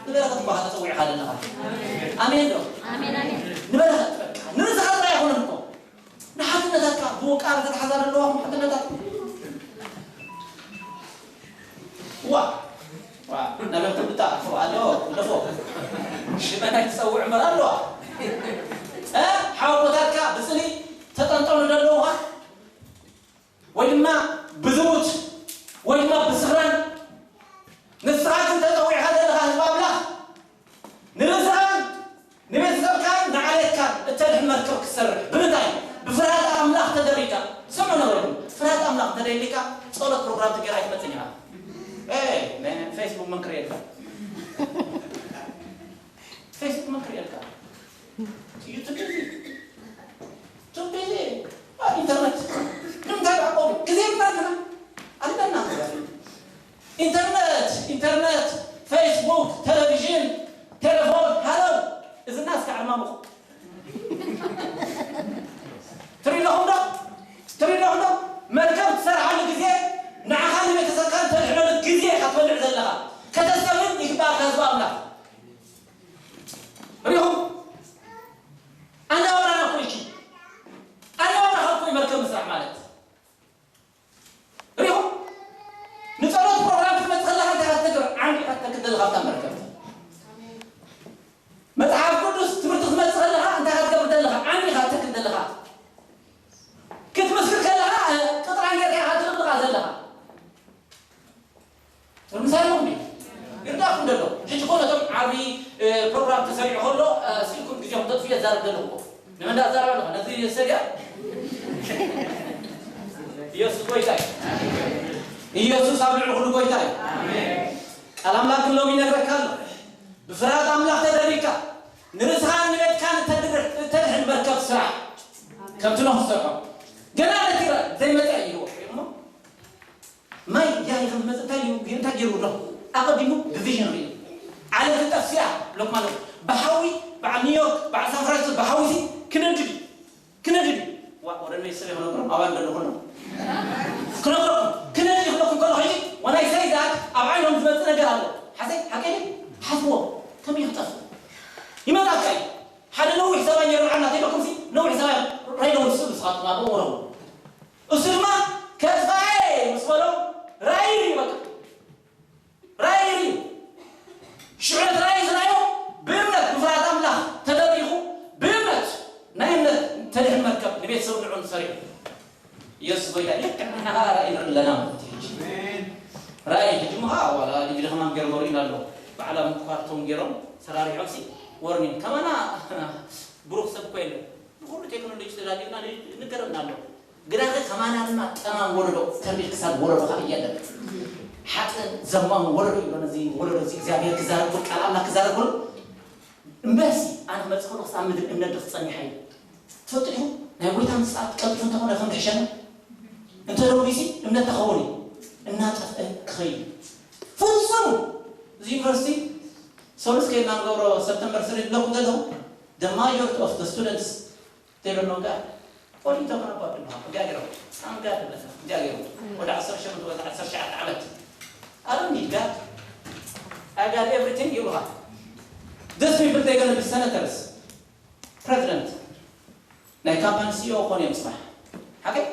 ንበረኸት እኳ ተጸዊዕካ ዘለኻ። ኣሜን ዶ? ኣሜን፣ ኣሜን። ንበረኸት በቃ ንርእስኻ ጥራይ ኣይኮነን እኮ። ንሓትነታትካ ብውቃር ተተሓዛ ዘለዋ ሓትነታት። ዋ፣ ዋ፣ ናብ ትብታ ኣለዎ፣ ኣለፎ። ሽመን ኣይትጸውዕ እምበር ኣለዋ። እ? ሓወቦታትካ ብጽልኢ ተጠንጠኑ ዘለውኻ፣ ወይ ድማ ብዝሙት፣ ወይ ድማ ብስኽራን። ንስኻ ግን ተጸዊዕካ ዘለኻ ህዝቢ ኣምላኽ፣ ንርእስኻን ንቤተሰብካን ንዓሌትካን እተድሕን መርከብ ክትሰርሕ። ብምንታይ? ብፍርሃት ኣምላኽ ተደሪካ። ስምዑ ነገርኩም፣ ፍርሃት ኣምላኽ እንተደይልካ፣ ጸሎት ፕሮግራም ትገይር ኣይትመጽን ኢኻ። ኤ፣ ነ-፣ ፌስቡክ መንክር የለን። ፌስቡክ መንክር የልካ። ዩቱብ እዚ፣ ዩቱብ እዚ፣ አ፣ ኢንተርነት። ንምንታይ ደኣ ቆም? ግዜ የብልና ኣለና። ኣለና። ኢንተርነት፣ ኢንተርነት፣ ፌስቡክ፣ ቴሌቪዥን፣ ቴሌፎን፣ ሃሎ። እዝና እስከ ዓርማሙኹ። ትሪእለኹም ዶ? ትሪእለኹም ዶ? መርከብ ትሰርሓሉ ግዜ፣ ንዓኻ ንቤተሰብካ ተድሕነሉ ግዜ ኢኻ ትበልዕ ዘለኻ። ከተስተብህል ይግባእካ ህዝቢ ኣምላኽ። ሪኹም? ኣነባብራና እኮ እዩ። ኣነባብራኻ እኮ እዩ መርከብ ምስራሕ ማለት። ሪኹም? ንጸሎት ፕሮግራም ክትመጽእ ከለኻ እንታይ ኢኻ ትገብር? ዓንዲኻ ትተክል ዘለኻ ኣብታ መርከብ። መጽሓፍ ቅዱስ ትምህርቲ ክትመጽእ ከለኻ እንታይ ኢኻ ትገብር ዘለኻ? ዓንዲኻ ትተክል ዘለኻ። ክትምስክር ከለኻ፣ እ፣ ቅጥራን ጌርካ ኢኻ ትልቕልቓ ዘለኻ። ምሳሌ ይርዳእኩም ደሎ። ሕጂ እኮ ነቶም ዓብዪ፣ እ፣ ፕሮግራም ተሰሪዑ ከሎ፣ እ፣ ስልኩም ግዜኹም ተጥፍኡ የዛርብ ዘለኹ እኮ። ንመን ዳዛረበ ኣለኹ? ነዚ ሰድያ? ኢየሱስ ጎይታ እዩ። ኢየሱስ ኣብ ልዕሊ ኩሉ ጎይታ እዩ። ቃል ኣምላኽ ግን ሎሚ ይነግረካ ኣሎ። ብፍርሃት ኣምላኽ ተደሪካ፣ ንርእስኻን ንቤትካን እተድርሕ-፣ እተድሕን መርከብ ስራሕ። ከምቲ ኖህ ዝሰርሖ። ገና ነቲ ዘይመጸ እዩ እሞ። ማይ ያህል ከም ዝመጽእ እንታይ እዩ? እንታይ ገይሩ ኣሎ? ኣቐዲሙ ብቪዥን ርእዩ። ዓለም ክትጠፍእ እያ ብሎኩም ኣለኹ። ብሓዊ፣ በዓል ኒውዮርክ፣ በዓል ሳን ፍራንሲስኮ ብሓዊ እዚ ክነድድ እዩ። ክነድድ እዩ። ዋ፣ ወደ ቤተሰብ ክነግሮም፣ ኣባል ዘለኹ ነው። ክነግሮም፣ ክነድድ እዩ ክብለኩም ከሎ ሕጂ፣ when I say that፣ ኣብ ዓይኖም ዝመጽእ ነገር ኣሎ። ሓሰይ፣ ሓቀይ፣ ሓስብዎ፣ ከመይ ክጠፍእ? ይመጻካ እዩ። ሓደ ነዊሕ ሰብኣይ ነይሩ ንዓና ተይለኩም ሲ፣ ነዊሕ ሰብኣይ ራይዶ ንሱ ንስኻትኩም ኣብኡ ወረቡ። እሱ ድማ ከጥፋኤ ምስ በሎም ራእይ እዩ በቃ። ራእይ እዩ። ሽዑ እቲ ራእይ ዝረኣዮ ብእምነት ብፍርሃት ኣምላኽ ተደሪኹ ብእምነት ናይ እምነት ተድሕን መርከብ ንቤተሰብ ንዑን ሰሪዑ። ኢየሱስ ጎይታ ልክዕ ንሕና ኸዓ ራእይ ንርኢ ኣለና ማለት እዩ። ሕጂ ራእይ ሕጂ ምኻ ዋላ ዲግሪ ከማን ገይሮም ወሪድና ኣሎ። ባዕላ ምኳርቶም ገይሮም ሰራሪሖም ሲ ወርኒን ከማና ብሩኽ ሰብ እኮ የለን። ብኹሉ ቴክኖሎጂ ተዳሊልና ንገረና ኣሎ። ግናኸ ከማና ድማ ጠማም ወለዶ ተርቢት ክሳብ ወለዶ ኸዓ እያለን ሓጥን ዘማም ወለዶ እዩ። ነዚ ወለዶ እዚ እግዚኣብሔር ክዛረብ ቃል ኣምላኽ ክዛረብ እምበርሲ ኣነ ክመጽእ ከሎ ክሳብ ምድሪ እምነት ዶ ክጸኒሓ እዩ? ትፈልጡ ኢኹም? ናይ ጎይታ ምጽኣት ቀልጢፉ እንተኾነ ከም ዝሕሸና እንተ ደዊሲ እምነት ተኸውን እዩ። እናጠፍአ ክኸይድ እዩ። ፍጹም እዚ ዩኒቨርሲቲ ሶሉስ ከይድና ንገብሮ ሰፕተምበር ስሪ ዝብለኩም ዘለኹ the majority of the students they don't know God. What are you talking about? ድማ ጋገረው ሳም ጋር ብለና ጋገረው ወደ ዓሰርተ ሸሞንተ ወደ ዓሰርተ ትሽዓተ ዓመት I don't need God. I got everything ይብሉኻ። These people they gonna be senators, president ናይ ካምፓኒ ሲኢኦ ክኾኑ እዮም ጽባሕ። ሓቀይ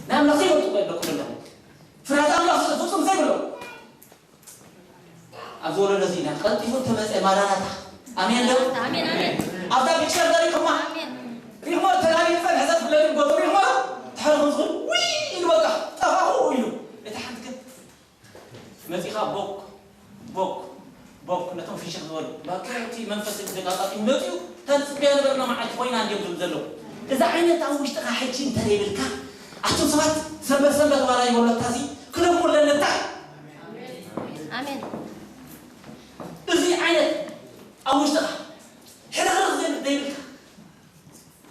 ናይ ኣምላኽ ዘይፈልጡ እኮ የለኩም ኣለኹም። ፍርሃት ኣምላኽ ፍጹም ዘይብሎም ኣብዚ ወለዶ እዚ ኢና ቀልጢፉ እንተመጸ ማራናታ። ኣሜን ዶ? ኣሜን፣ ኣሜን። ኣብታ ፒክቸር ዘሪእኩማ? ኣሜን። ሪእኩሞ ተላቢቡ ዝጸንሐ ሰብ ለቢም ጎቱ ሪእኩሞ? ተሓልኹም ዝኽእል ውይ ኢሉ በቃ ጠፋኹ ኢሉ። እቲ ሓንቲ ግን መጺኻ ቦክ፣ ቦክ፣ ቦክ ነቶም ፍሽኽ ዝበሉ። በቃ እቲ መንፈስ እግዚኣብሔር ኣጣጢሙ መጺኡ፣ እታ ንጽበያ ነበርና መዓልቲ ኮይና እንድዮም ዝብሉ ዘለዉ። እዚ ዓይነት ኣብ ውሽጥኻ ሕጂ እንተ ዘይብልካ፣ ኣቱም ሰባት ሰንበት ሰንበት ዋላ ይበሎ እታ እዚ ክደግሞ ኣለኒ እታ። ኣሜን። እዚ ዓይነት ኣብ ውሽጥኻ ሕርኽርኽ ዘይብል ዘይብልካ፣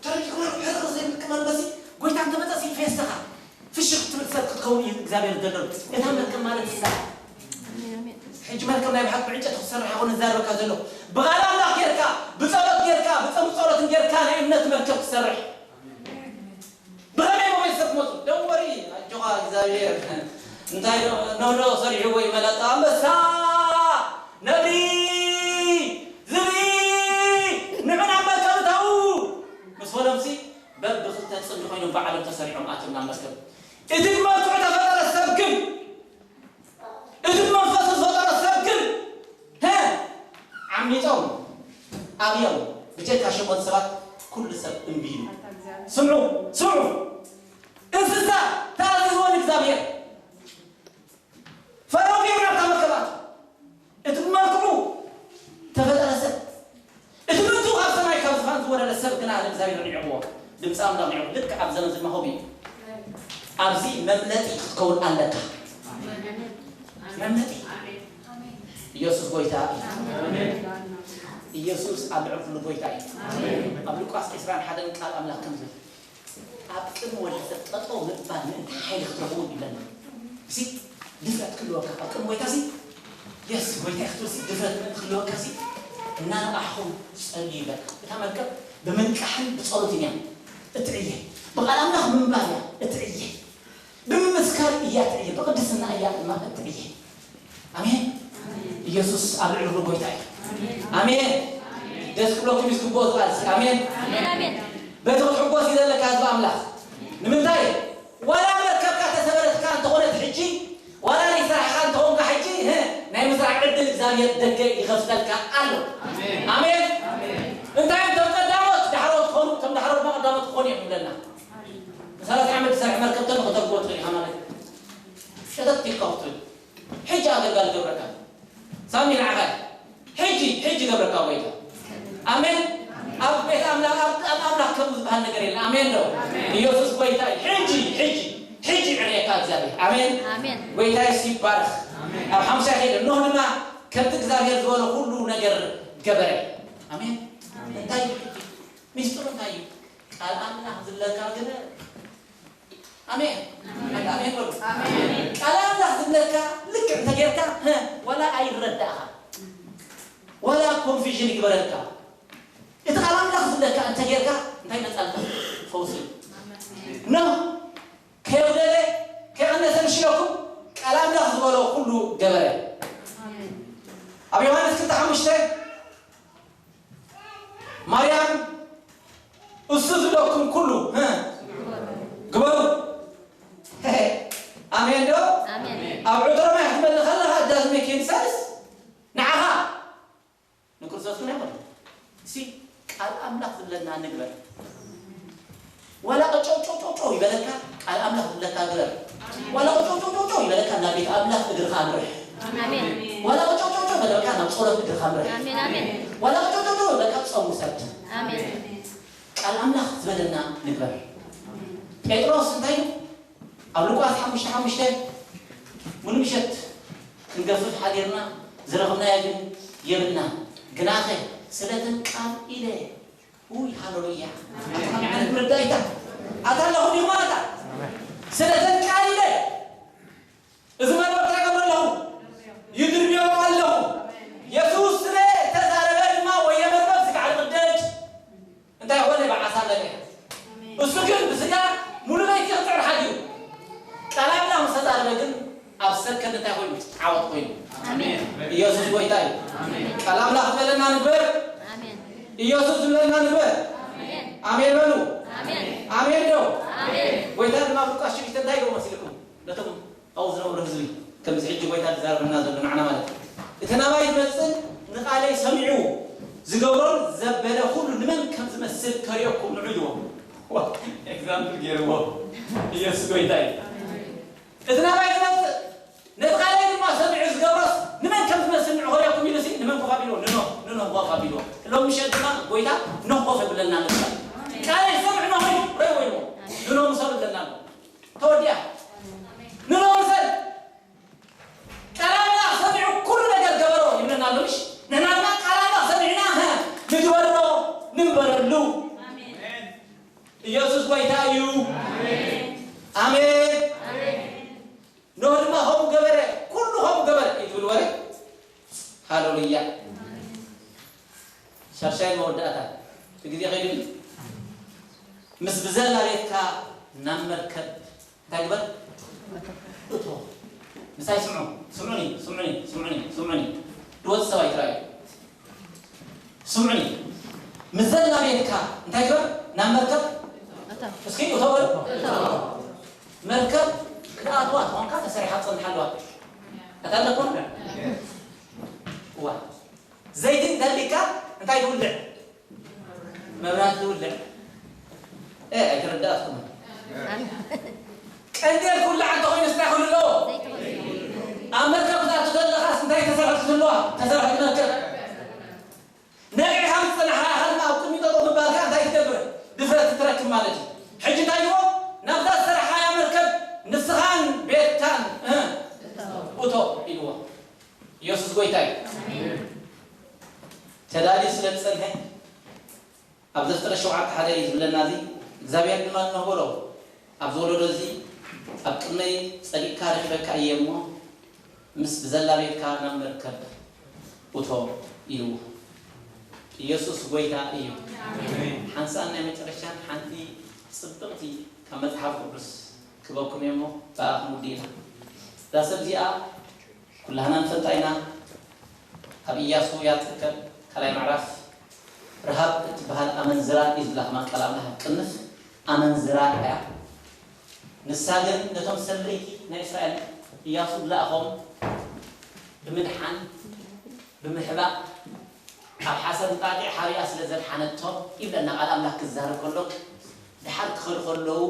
ተረዲእኩም ሕርኽርኽ ዘይብልካ መንፈስ ጎይታ እንተመጸ ሲ ፌስታኻ ፍሽኽ ትብል ሰብ ክትከውን እዩ እግዚኣብሔር ዝደለሉ። እታ መርከብ ማለት እሳ። ኣሜን፣ ኣሜን። ሕጂ መርከብ ናይ ብሓቂ ብዕንጨቲ ክትሰርሕ ኣይኮነ ዝዛረበካ ዘሎ። ብቓል ኣምላኽ ጌርካ፣ ብጸሎት ጌርካ፣ ብጾም ጸሎትን ጌርካ ናይ እምነት መርከብ ትሰርሕ። ብኸመይ ሞባይል ሰብ ትመጹ? Don't worry፣ ኣጆኻ እግዚኣብሔር። እንታይ ዶ፣ ኖህ ዶ ሰሪሕዎ እዩ መላጣ? ኣንበሳ፣ ነብሪ፣ ዝብኢ፣ ንዑ ናብ መርከብ እተዉ ምስ በሎምሲ በብኽልተ ጽምዲ ኮይኖም ባዕሎም ተሰሪዖም ኣትዮም ናብ መርከብ። እቲ ብመልክዑ ተፈጠረ ሰብ ግን፣ እቲ ብመንፈሱ ዝፈጠረ ሰብ ግን፣ ሀ፣ ዓሚጾም ኣብዮም። ብጀካ ሸሞንተ ሰባት ኩሉ ሰብ እምቢ ኢሉ። ስምዑ፣ ስምዑ። እንስሳ ተኣዚዝዎ ንእግዚኣብሔር። ፈርዖን ገይሩ ናብታ መርከብ ኣትዩ። እቲ ብመልክዑ ተፈጠረ ሰብ፣ እቲ ምእንትኡ ካብ ሰማይ ካብ ዝፋን ዝወረደ ሰብ ግና ንእግዚኣብሔር ንዕቕዎ። ድምፂ ኣምላኽ ንዕቑ። ልክዕ ኣብ ዘመን ዝማኸው እዩ። ኣብዚ መምለጢ ክትከውን ኣለካ። መምለጢ። ኢየሱስ ጎይታ እዩ። ኢየሱስ ኣብ ልዕሊ ኩሉ ጎይታ እዩ። ኣብ ሉቃስ ዕስራን ሓደን ቃል ኣምላኽ ከም ዝብል ኣብ ቅድሚ ወዲ ሰብ ጠጠው ምባል ምእንቲ ሓይሊ ክትረኽቡ ይብለና። እዚ ድፍረት ክህልወካ ኣብ ቅድሚ ጎይታ ሲ የስ ጎይታ ክትብል ሲ ድፍረት ምእንቲ ክህልወካ ሲ እናነቓሕኹም ጸልዩ ይብለካ። እታ መርከብ ብምንቃሕን ብጸሎትን እያ እትዕየ። ብቓል ኣምላኽ ብምንባር እያ እትዕየ። ብምምስካር እያ እትዕየ። ብቕድስና እያ ድማ እትዕየ። ኣሜን። ኢየሱስ ኣብ ልዕሊ ኩሉ ጎይታ እዩ። ኣሜን። ደስ ክብለኩም እዩ ዝግብኦ ዝባል እስኪ ኣሜን። ኣሜን፣ ኣሜን። በቲ ክትሕጎስ እዩ ዘለካ ህዝቢ ኣምላኽ። ንምንታይ? ዋላ መርከብካ ተሰበረትካ እንተኾነት ሕጂ፣ ዋላ ናይ ስራሕኻ እንተኾንካ ሕጂ፣ ህ፣ ናይ ምስራሕ ዕድል እግዚኣብሔር ደገ ይኸፍተልካ ኣሎ። ኣሜን። ኣሜን። እንታይ እዮም እቶም ቀዳሞት ዳሕሮት ክኾኑ፣ እቶም ዳሕሮት ድማ ቀዳሞት ክኾኑ እዮም ይብለና። ንሰላሳ ዓመት ዝሰርሕ መርከብ ተሎ ከተግቦ ትኽእል ኢኻ ማለት እዩ። ሸተት ኢልካ ክትብል። ሕጂ ኣገልጋሊ ገብረካ። ሳሚ ንዓኻ። ሕጂ፣ ሕጂ ገብረካ ጎይታ። ኣሜን። ኣብ ቤት ኣምላኽ፣ ኣብ፣ ኣብ ኣምላኽ ከምኡ ዝበሃል ነገር የለን። ኣሜን ዶ? ኢየሱስ ጎይታ እዩ። ሕጂ፣ ሕጂ፣ ሕጂ ዕርየካ እግዚኣብሔር። ኣሜን። ኣሜን። ጎይታ የሱስ ይባረኽ። ኣብ ሓሙሻይ ከይደ። ኖህ ድማ ከምቲ እግዚኣብሔር ዝበሎ ኩሉ ነገር ገበረ። ኣሜን። እንታይ እዩ? ሚስጥሩ እንታይ እዩ? ቃል ኣምላኽ ዝብለካ ግበር። ኣሜን። ኣሜን በሉ። ኣሜን። ቃል ኣምላኽ ዝብለካ ልክዕ እንተጌርካ፣ ሀ፣ ዋላ ኣይረዳእኻ። ዋላ ኮንፊዥን ይግበረልካ። እቲ ቃል ኣምላኽ ዝብለካ እንተጌርካ፣ እንታይ መጻልካ? ፈውሲ። ኖህ ከየጉደለ፣ ከየቐነሰ ምሽ ኢለኩም፣ ቃል ኣምላኽ ዝበሎ ኩሉ ገበረ። ኣብ ዮሃንስ ክልተ ሓሙሽተ ማርያም እሱ ዝብለኩም ኩሉ፣ እ፣ ግበሩ። ኣሜን ዶ? ኣሜን። ኣብ ዕትሮ ማይ ክትመልእ ከለኻ፣ it doesn't make any sense። ንዓኻ ንክርስቶስ ግን ኣይኮነን። እሲ ቃል ኣምላኽ ዝብለና ንግበር። ዋላ ቀጨው ጨው ጨው ጨው ይበለካ፣ ቃል ኣምላኽ ዝብለካ ግበር። ዋላ ቀጨው ጨው ጨው ጨው ይበለካ፣ ናብ ቤት ኣምላኽ እግርኻ ኣምርሕ። ኣሜን። ዋላ ቀጨው ጨው ጨው ይበለካ፣ ናብ ጸሎት እግርኻ ኣምርሕ። ኣሜን፣ ኣሜን። ዋላ ቀጨው ጨው ጨው ይበለካ፣ ጾም ውሰድ። ኣሜን። ቃል ኣምላኽ ዝበለና ንግበር። ጴጥሮስ እንታይ ኢሉ? ኣብ ሉቃስ ሓሙሽተ ሓሙሽተ፣ "ሙሉ ምሸት ክንገፍፍ ሓዲርና፣ ዝረኽብናዮ ግን የብልናን። ግናኸ ስለተን ቃል ኢለ"፣ ውይ፣ ሃሌሉያ። ኣሜን። ከመይ ዓይነት መረዳኢታ? ኣታ ኣለኹ ዲኹም ኣታ? "ስለተን ቃል ኢለ፣ እዚ መርበብ እንታይ እገብር ኣለኹ? ይድርብዮ ኣለኹ። የሱስ ስለ እተዛረበ ድማ ወየ መርበብ ስጋዕ ልቕደድ." እንታይ ኾነ? ብዓሳ መለያ። እሱ ግን ብስጋ ሙሉ ለይቲ ክጽዕር ሓዲሩ። ቃል ኣምላኽ ምስ ተዛረበ ግን ኣብ ሰከንድ እንታይ ኮይኑ? ዓወት ኮይኑ። ኣሜን። ኢየሱስ ጎይታ እዩ። ኣሜን። ቃል ኣምላኽ ዝበለና ንግበር። ኣሜን። ኢየሱስ ዝበለና ንግበር። ኣሜን። ኣሜን በሉ። ኣሜን። ኣሜን ዶ? ኣሜን። ጎይታ ድማ ኣብ ሉቃስ ሽዱሽተ እንታይ ኢሉ መሲልኩም? ነቶም ኣብኡ ዝነበሩ ህዝቢ፣ ከምዚ ሕጂ ጎይታ ዝዛረበና ዘሎ ንዓና ማለት እዩ። እቲ ናባይ ዝመጽእ ንቓለይ ሰሚዑ ዝገብሮን ዘበለ ኩሉ ንመን ከም ዝመስል ከርእየኩም ንዑ ኢልዎ። ዋ፣ ኤግዛምፕል ገይርዎ። ኢየሱስ ጎይታ እዩ። እቲ ናባይ ዝመጽእ ነቲ ቃለይ ድማ ሰሚዑ ዝገብሮስ ንመን ከም ዝመስል ንዑ ከርእየኩም ኢሉ ሲ ንመን ኮፍ ኣቢልዎ? ንኖህ፣ ንኖህ ኮፍ ኣቢልዎ። ሎሚ ምሸት ድማ ጎይታ ኖህ ኮፍ የብለና ኣሎ። ቃለይ ዝሰምዕ ኖህ እዩ፣ ረእይዎ ኢልዎ። ንኖህ ምሰሉ ኣለና ኣሎ። ተወዲኣ። ንኖህ ምሰል። ቃል ኣምላኽ ሰሚዑ ኩሉ ነገር ገበሮ ይብለና ኣሎ፣ ምሽ? ንሕና ድማ ቃል ኣምላኽ ሰሚዕና፣ ሀ፣ ንግበሮ፣ ንንበረሉ። ኣሜን። ኢየሱስ ጎይታ እዩ። ኣሜን። ኣሜን። ኣሜን። ኖህ ድማ ከምኡ ገበረ፣ ኩሉ ከምኡ ገበረ እዩ ዝብል ወረ። ሃሌሉያ። ሻድሻይ መወዳእታ። እቲ ግዜ ከይዱ እዩ። ምስ ብዘላ ቤትካ ናብ መርከብ እንታይ ግበር? እቶ። ምሳይ ስምዑ። ስምዑኒ፣ ስምዑኒ፣ ስምዑኒ፣ ስምዑኒ። ድወት ሰብኣይ ጥራይ እዩ። ስምዑኒ። ምስ ዘላ ቤትካ እንታይ ግበር? ናብ መርከብ። እቶ። እስኪ እቶ በሉ። እቶ። መርከብ ክትኣትዋ ትኾንካ ተሰሪሓ ትጸንሓ ኣለዋ። ኣታ ኣለኩም? እዋ። ዘይቲ እንተሊካ እንታይ ትውልዕ? መብራት ዝውልዕ? እ፣ ኣይተረዳእኩምን። ቀንዴል ክውላዕ እንተኾይኑ እንታይ ክህሉ ኣለዎ? ኣብ መርከብ ክትኣቱ ከለኻስ እንታይ ተሰርሐት ክትህልዋ? ተሰርሐት መርከብ። ነቂሕካ ምስ ጸናሕካ ኢኻ ድማ ኣብ ቅድሚ ጠጠው ምባልካ እንታይ ትገብር? ድፍረት ትረክብ ማለት እዩ። ሕጂ እንታይ ኢልዎ? ናብዛ ዝሰራሕኻያ መርከብ ንስኻን ቤትካን፣ እ፣ እቶ ኢልዎ። ኢየሱስ ጎይታ እዩ። ተዳልዩ ስለ ዝጸንሐ ኣብ ዘፍጥረት ሸውዓተ ሓደ እዩ ዝብለና። እዚ እግዚኣብሔር ድማ ንኖህ በሎ፣ ኣብዚ ወለዶ እዚ ኣብ ቅድመይ ጸዲቕካ ረኺበካ እየ እሞ፣ ምስ ብዘላ ቤትካ ናብ መርከብ እቶ ኢልዎ። ኢየሱስ ጎይታ እዩ። ሓንሳእን ናይ መጨረሻን ሓንቲ ጽብቕቲ ካብ መጽሓፍ ቅዱስ ክበኩም እየ እሞ ብኣ ክንውዲ ኢና። እዛ ሰብ እዚኣ ኩላህና ንፈልጣ ኢና። ኣብ ኢያሱ እያ ትርከብ። ካልኣይ ምዕራፍ፣ ረሃብ እትበሃል ኣመንዝራ እዩ ዝብላ ከማን ቃል ኣምላኽ ቅንፍ ኣመንዝራ እያ። ንሳ ግን ነቶም ሰለይቲ ናይ እስራኤል ኢያሱ ዝለኣኾም ብምድሓን፣ ብምሕባእ፣ ኣብ ሓሰር እንጣጢዕ ሓቢኣ ስለ ዘድሓነቶም ይብለና ቃል ኣምላኽ ክዛረብ ከሎ፣ ድሓር ክኸዱ ከለዉ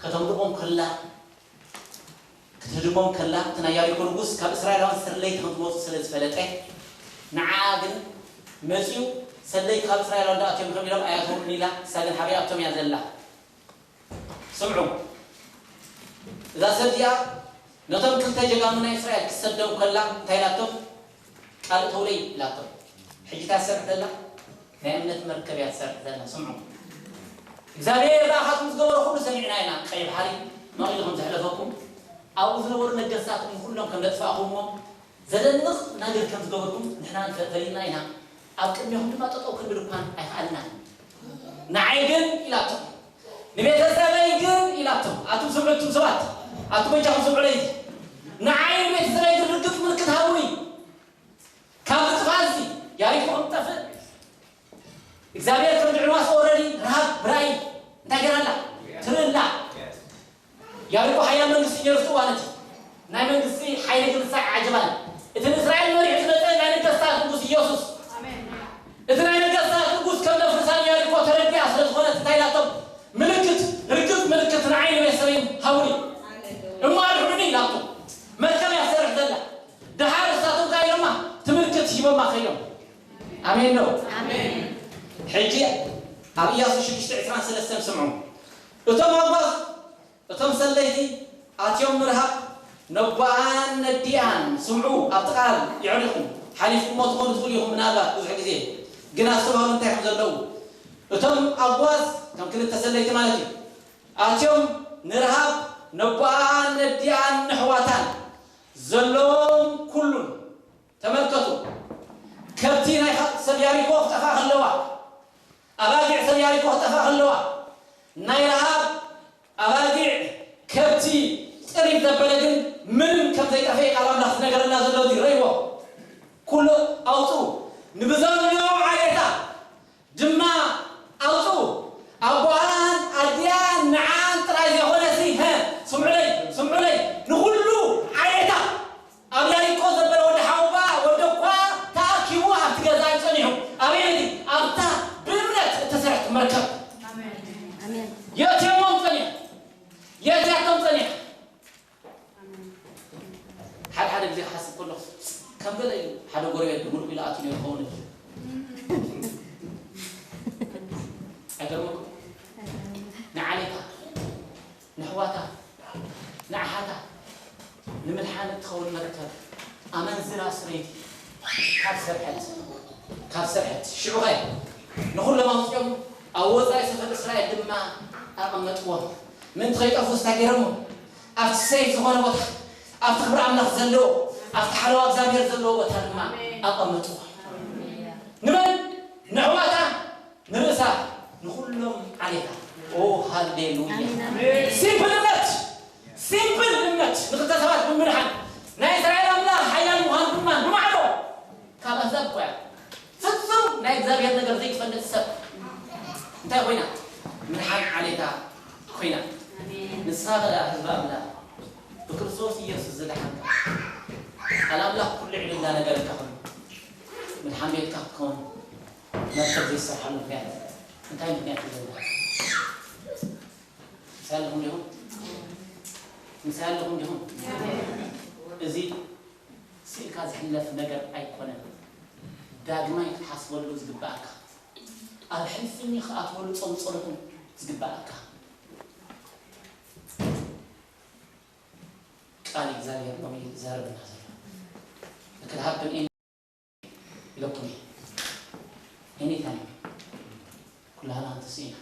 ከተምልቖም ከላ ክትህድሞም ከላ፣ እቲ ናይ ያሪኮ ንጉስ ካብ እስራኤላውያን ሰለይቲ ከም ዝመጹ ስለ ዝፈለጠ፣ ንዓኣ ግን መጺኡ፣ ሰለይቲ ካብ እስራኤላውያን ደኣ ኣትዮም ከም ኢሎም ኣይኣትዉን ኢላ፣ ንሳ ግን ሓቢኣቶም እያ ዘላ። ስምዑ፣ እዛ ሰብ እዚኣ ነቶም ክልተ ጀጋኑ ናይ እስራኤል ክትሰዶም ከላ እንታይ ኢላቶም? ቃል እተውለይ ኢላቶም። ሕጂ እታ ትሰርሕ ዘላ ናይ እምነት መርከብ እያ ትሰርሕ ዘላ። ስምዑ፣ እግዚኣብሔር ብኣኻትኩም ዝገበሮ ኩሉ ሰሚዕና ኢና። ቀይ ባሕሪ መቒሉ ከም ዘሕለፈኩም፣ ኣብኡ ዝነበሩ ነገስታት ንኹሎም ከም ዘጥፋእኹምዎም፣ ዘደንቕ ነገር ከም ዝገበርኩም ንሕና ንፈ-፣ ፈሊጥና ኢና። ኣብ ቅድሜኹም ድማ ጠጠው ክንብል እኳን ኣይከኣልናን። ንዓይ ግን ኢላቶም፣ ንቤተሰበይ ግን ኢላቶም፣ ኣቱም ስምዑ፣ ኣቱም ሰባት፣ ኣቱም በጃኹም ስምዑለይ፣ ንዓይ ንቤተሰበይ ግን ርግጽ ምልክት ሃቡኒ። ካብ ጥፋት እዚ ያሪኮ ከም ትጠፍእ እግዚኣብሔር ከም ድዕማስ ኦረዲ ረሃብ ብራእይ እንታይ ገይራ ኣላ? ትርኢ ኣላ። ያሪኮ ሓያል መንግስቲ ነይሩ ኣብቲ እዋን እቲ። ናይ መንግስቲ ሓይሊ ግን ንሳ ኣይዓጀባን። እቲ ንእስራኤል መሪሑ ዝመጸ ናይ ነገስታት ንጉስ ኢየሱስ። እቲ ናይ ነገስታት ንጉስ ከም ነፍርሳ ንያሪኮ ተረዲኣ ስለ ዝኾነት እንታይ ኢላቶም? ምልክት፣ ርግጽ ምልክት ንዓይ ንቤተሰበይን ሃቡኒ። እሞ ኣድሕኑኒ ኢላቶም። መርከብ እያ ትሰርሕ ዘላ። ደሓር ንሳቶም እንታይ ኢሎማ? እቲ ምልክት ሂቦማ ከይዶም። ኣሜን ዶ? ኣሜን። ሕጂ ኣብ ኢያሱ ሽዱሽተ ዕስራን ሰለስተን ስምዑ። እቶም ኣጓዝ እቶም ሰለይቲ ኣትዮም ንረሃብ ነቦኣን ነዲኣን፣ ስምዑ፣ ኣብቲ ቃል የዕሪኹም ሓሊፍኩሞ ትኾኑ ትኽእሉ ኢኹም፣ ምናልባት ብዙሕ ግዜ ግን ኣስተውሃሉ እንታይ ከም ዘለዉ። እቶም ኣጓዝ ከም ክልተ ሰለይቲ ማለት እዩ፣ ኣትዮም ንረሃብ ነቦኣን ነዲኣን ነሕዋታን ዘለዎም ኩሉን ተመልከቱ። ከብቲ ናይ ኻ-፣ ሰብ ያሪኮ ክጠፍኣ ከለዋ፣ ኣባጊዕ ሰብ ያሪኮ ክጠፍኣ ከለዋ፣ ናይ ረሃብ ኣባጊዕ፣ ከብቲ፣ ጥሪት ዘበለ ግን ምንም ከም ዘይጠፍኤ ቃል ኣምላኽ ዝነገረና ዘሎ እዚ ረእይዎ። ኩሉ ኣውፅኡ፣ ንብዘሎ ዓሌታ ድማ ኣውፅኡ። ኣቦኣን ኣዲኣን ንዓን ጥራይ ዘይኮነሲ፣ ሀ፣ ስምዑለይ፣ ስምዑለይ፣ ንኹሉ ዓሌታ ኣብ ያሪኮ ዘበለ ወዲ ሓውባ፣ ወዲ እኳ ተኣኪቡ ኣብቲ ገዛ እዩ ጸኒሑ። ኣበይ ነቲ? ኣብታ ብእምነት እተሰርሐት መርከብ። ኣሜን። የእትዮሞም ጸኒሑ። የእትያቶም ጸኒሑ። ሓደ ሓደ ግዜ ክሓስብ ከለኹ፣ ከም ገለ እዩ ሓደ ጎረቤት ብምሉእ ኢሉ ኣትዩ ነይሩ ክኸውን እዩ። ኣይገርመኩም? ንዓሌታ፣ ንኣሕዋታ፣ ንኣሓታ ንምድሓን እትኸውን መርከብ ኣመንዝራ ሰበይቲ ካብ ሰርሐት፣ ካብ ሰርሐት፣ ሽዑ ኸ ንኹሎም ኣውፂኦም ኣብ ወፃኢ ሰፈር እስራኤል ድማ ኣቐመጥዎም። ምእንቲ ከይጠፍኡ እንታይ ገይሮሞ? ኣብቲ ሰይፍ ዝኾነ ቦታ፣ ኣብቲ ክብሪ ኣምላኽ ዘለዎ፣ ኣብቲ ሓለዋ እግዚኣብሔር ዘለዎ ቦታ ድማ ኣቐመጥዎም። ንመን? ንኣሕዋታ፣ ንርእሳ፣ ንኹሎም ዓሌታ። ኦ ሃሌሉያ። ኣሜን፣ ኣሜን። ሲምፕል እምነት፣ ሲምፕል እምነት ንኽልተ ሰባት ብምድሓን ናይ እስራኤል ኣምላኽ ሓያል ምዃኑ ድማ ንማዕዶ ካብ ኣህዛብ እኮ እያ። ፍጹም ናይ እግዚኣብሔር ነገር ዘይትፈልጥ ሰብ እንታይ ኮይና? ምድሓን ዓሌታ ኮይና። ኣሜን። ንስኻ ከኣ ህዝቢ ኣምላኽ ብክርስቶስ ኢየሱስ ዝደሓንካ፣ ቃል ኣምላኽ ኩሉ ዕልልና ነገርካ ኮይኑ ምድሓን ቤትካ ክትከውን መርከብ ዘይሰርሓሉ ምኽንያት እንታይ ምኽንያት እዩ ዘለዎ? ምሳሌ ኣለኹም ዲኹም? ምሳሌ ኣለኹም ዲኹም? እዚ ስኢልካ ዝሕለፍ ነገር ኣይኮነን። ዳግማይ ክትሓስበሉ ዝግባኣካ፣ ኣብ ሕልፍኒ ክኣትወሉ ጾም ጸሎትን ዝግባኣካ ቃል እግዚኣብሔር ሎሚ ይዛረበና ዘሎ። It could happen any ኢለኩም እየ። Anytime። ኩላህና እንተስኢና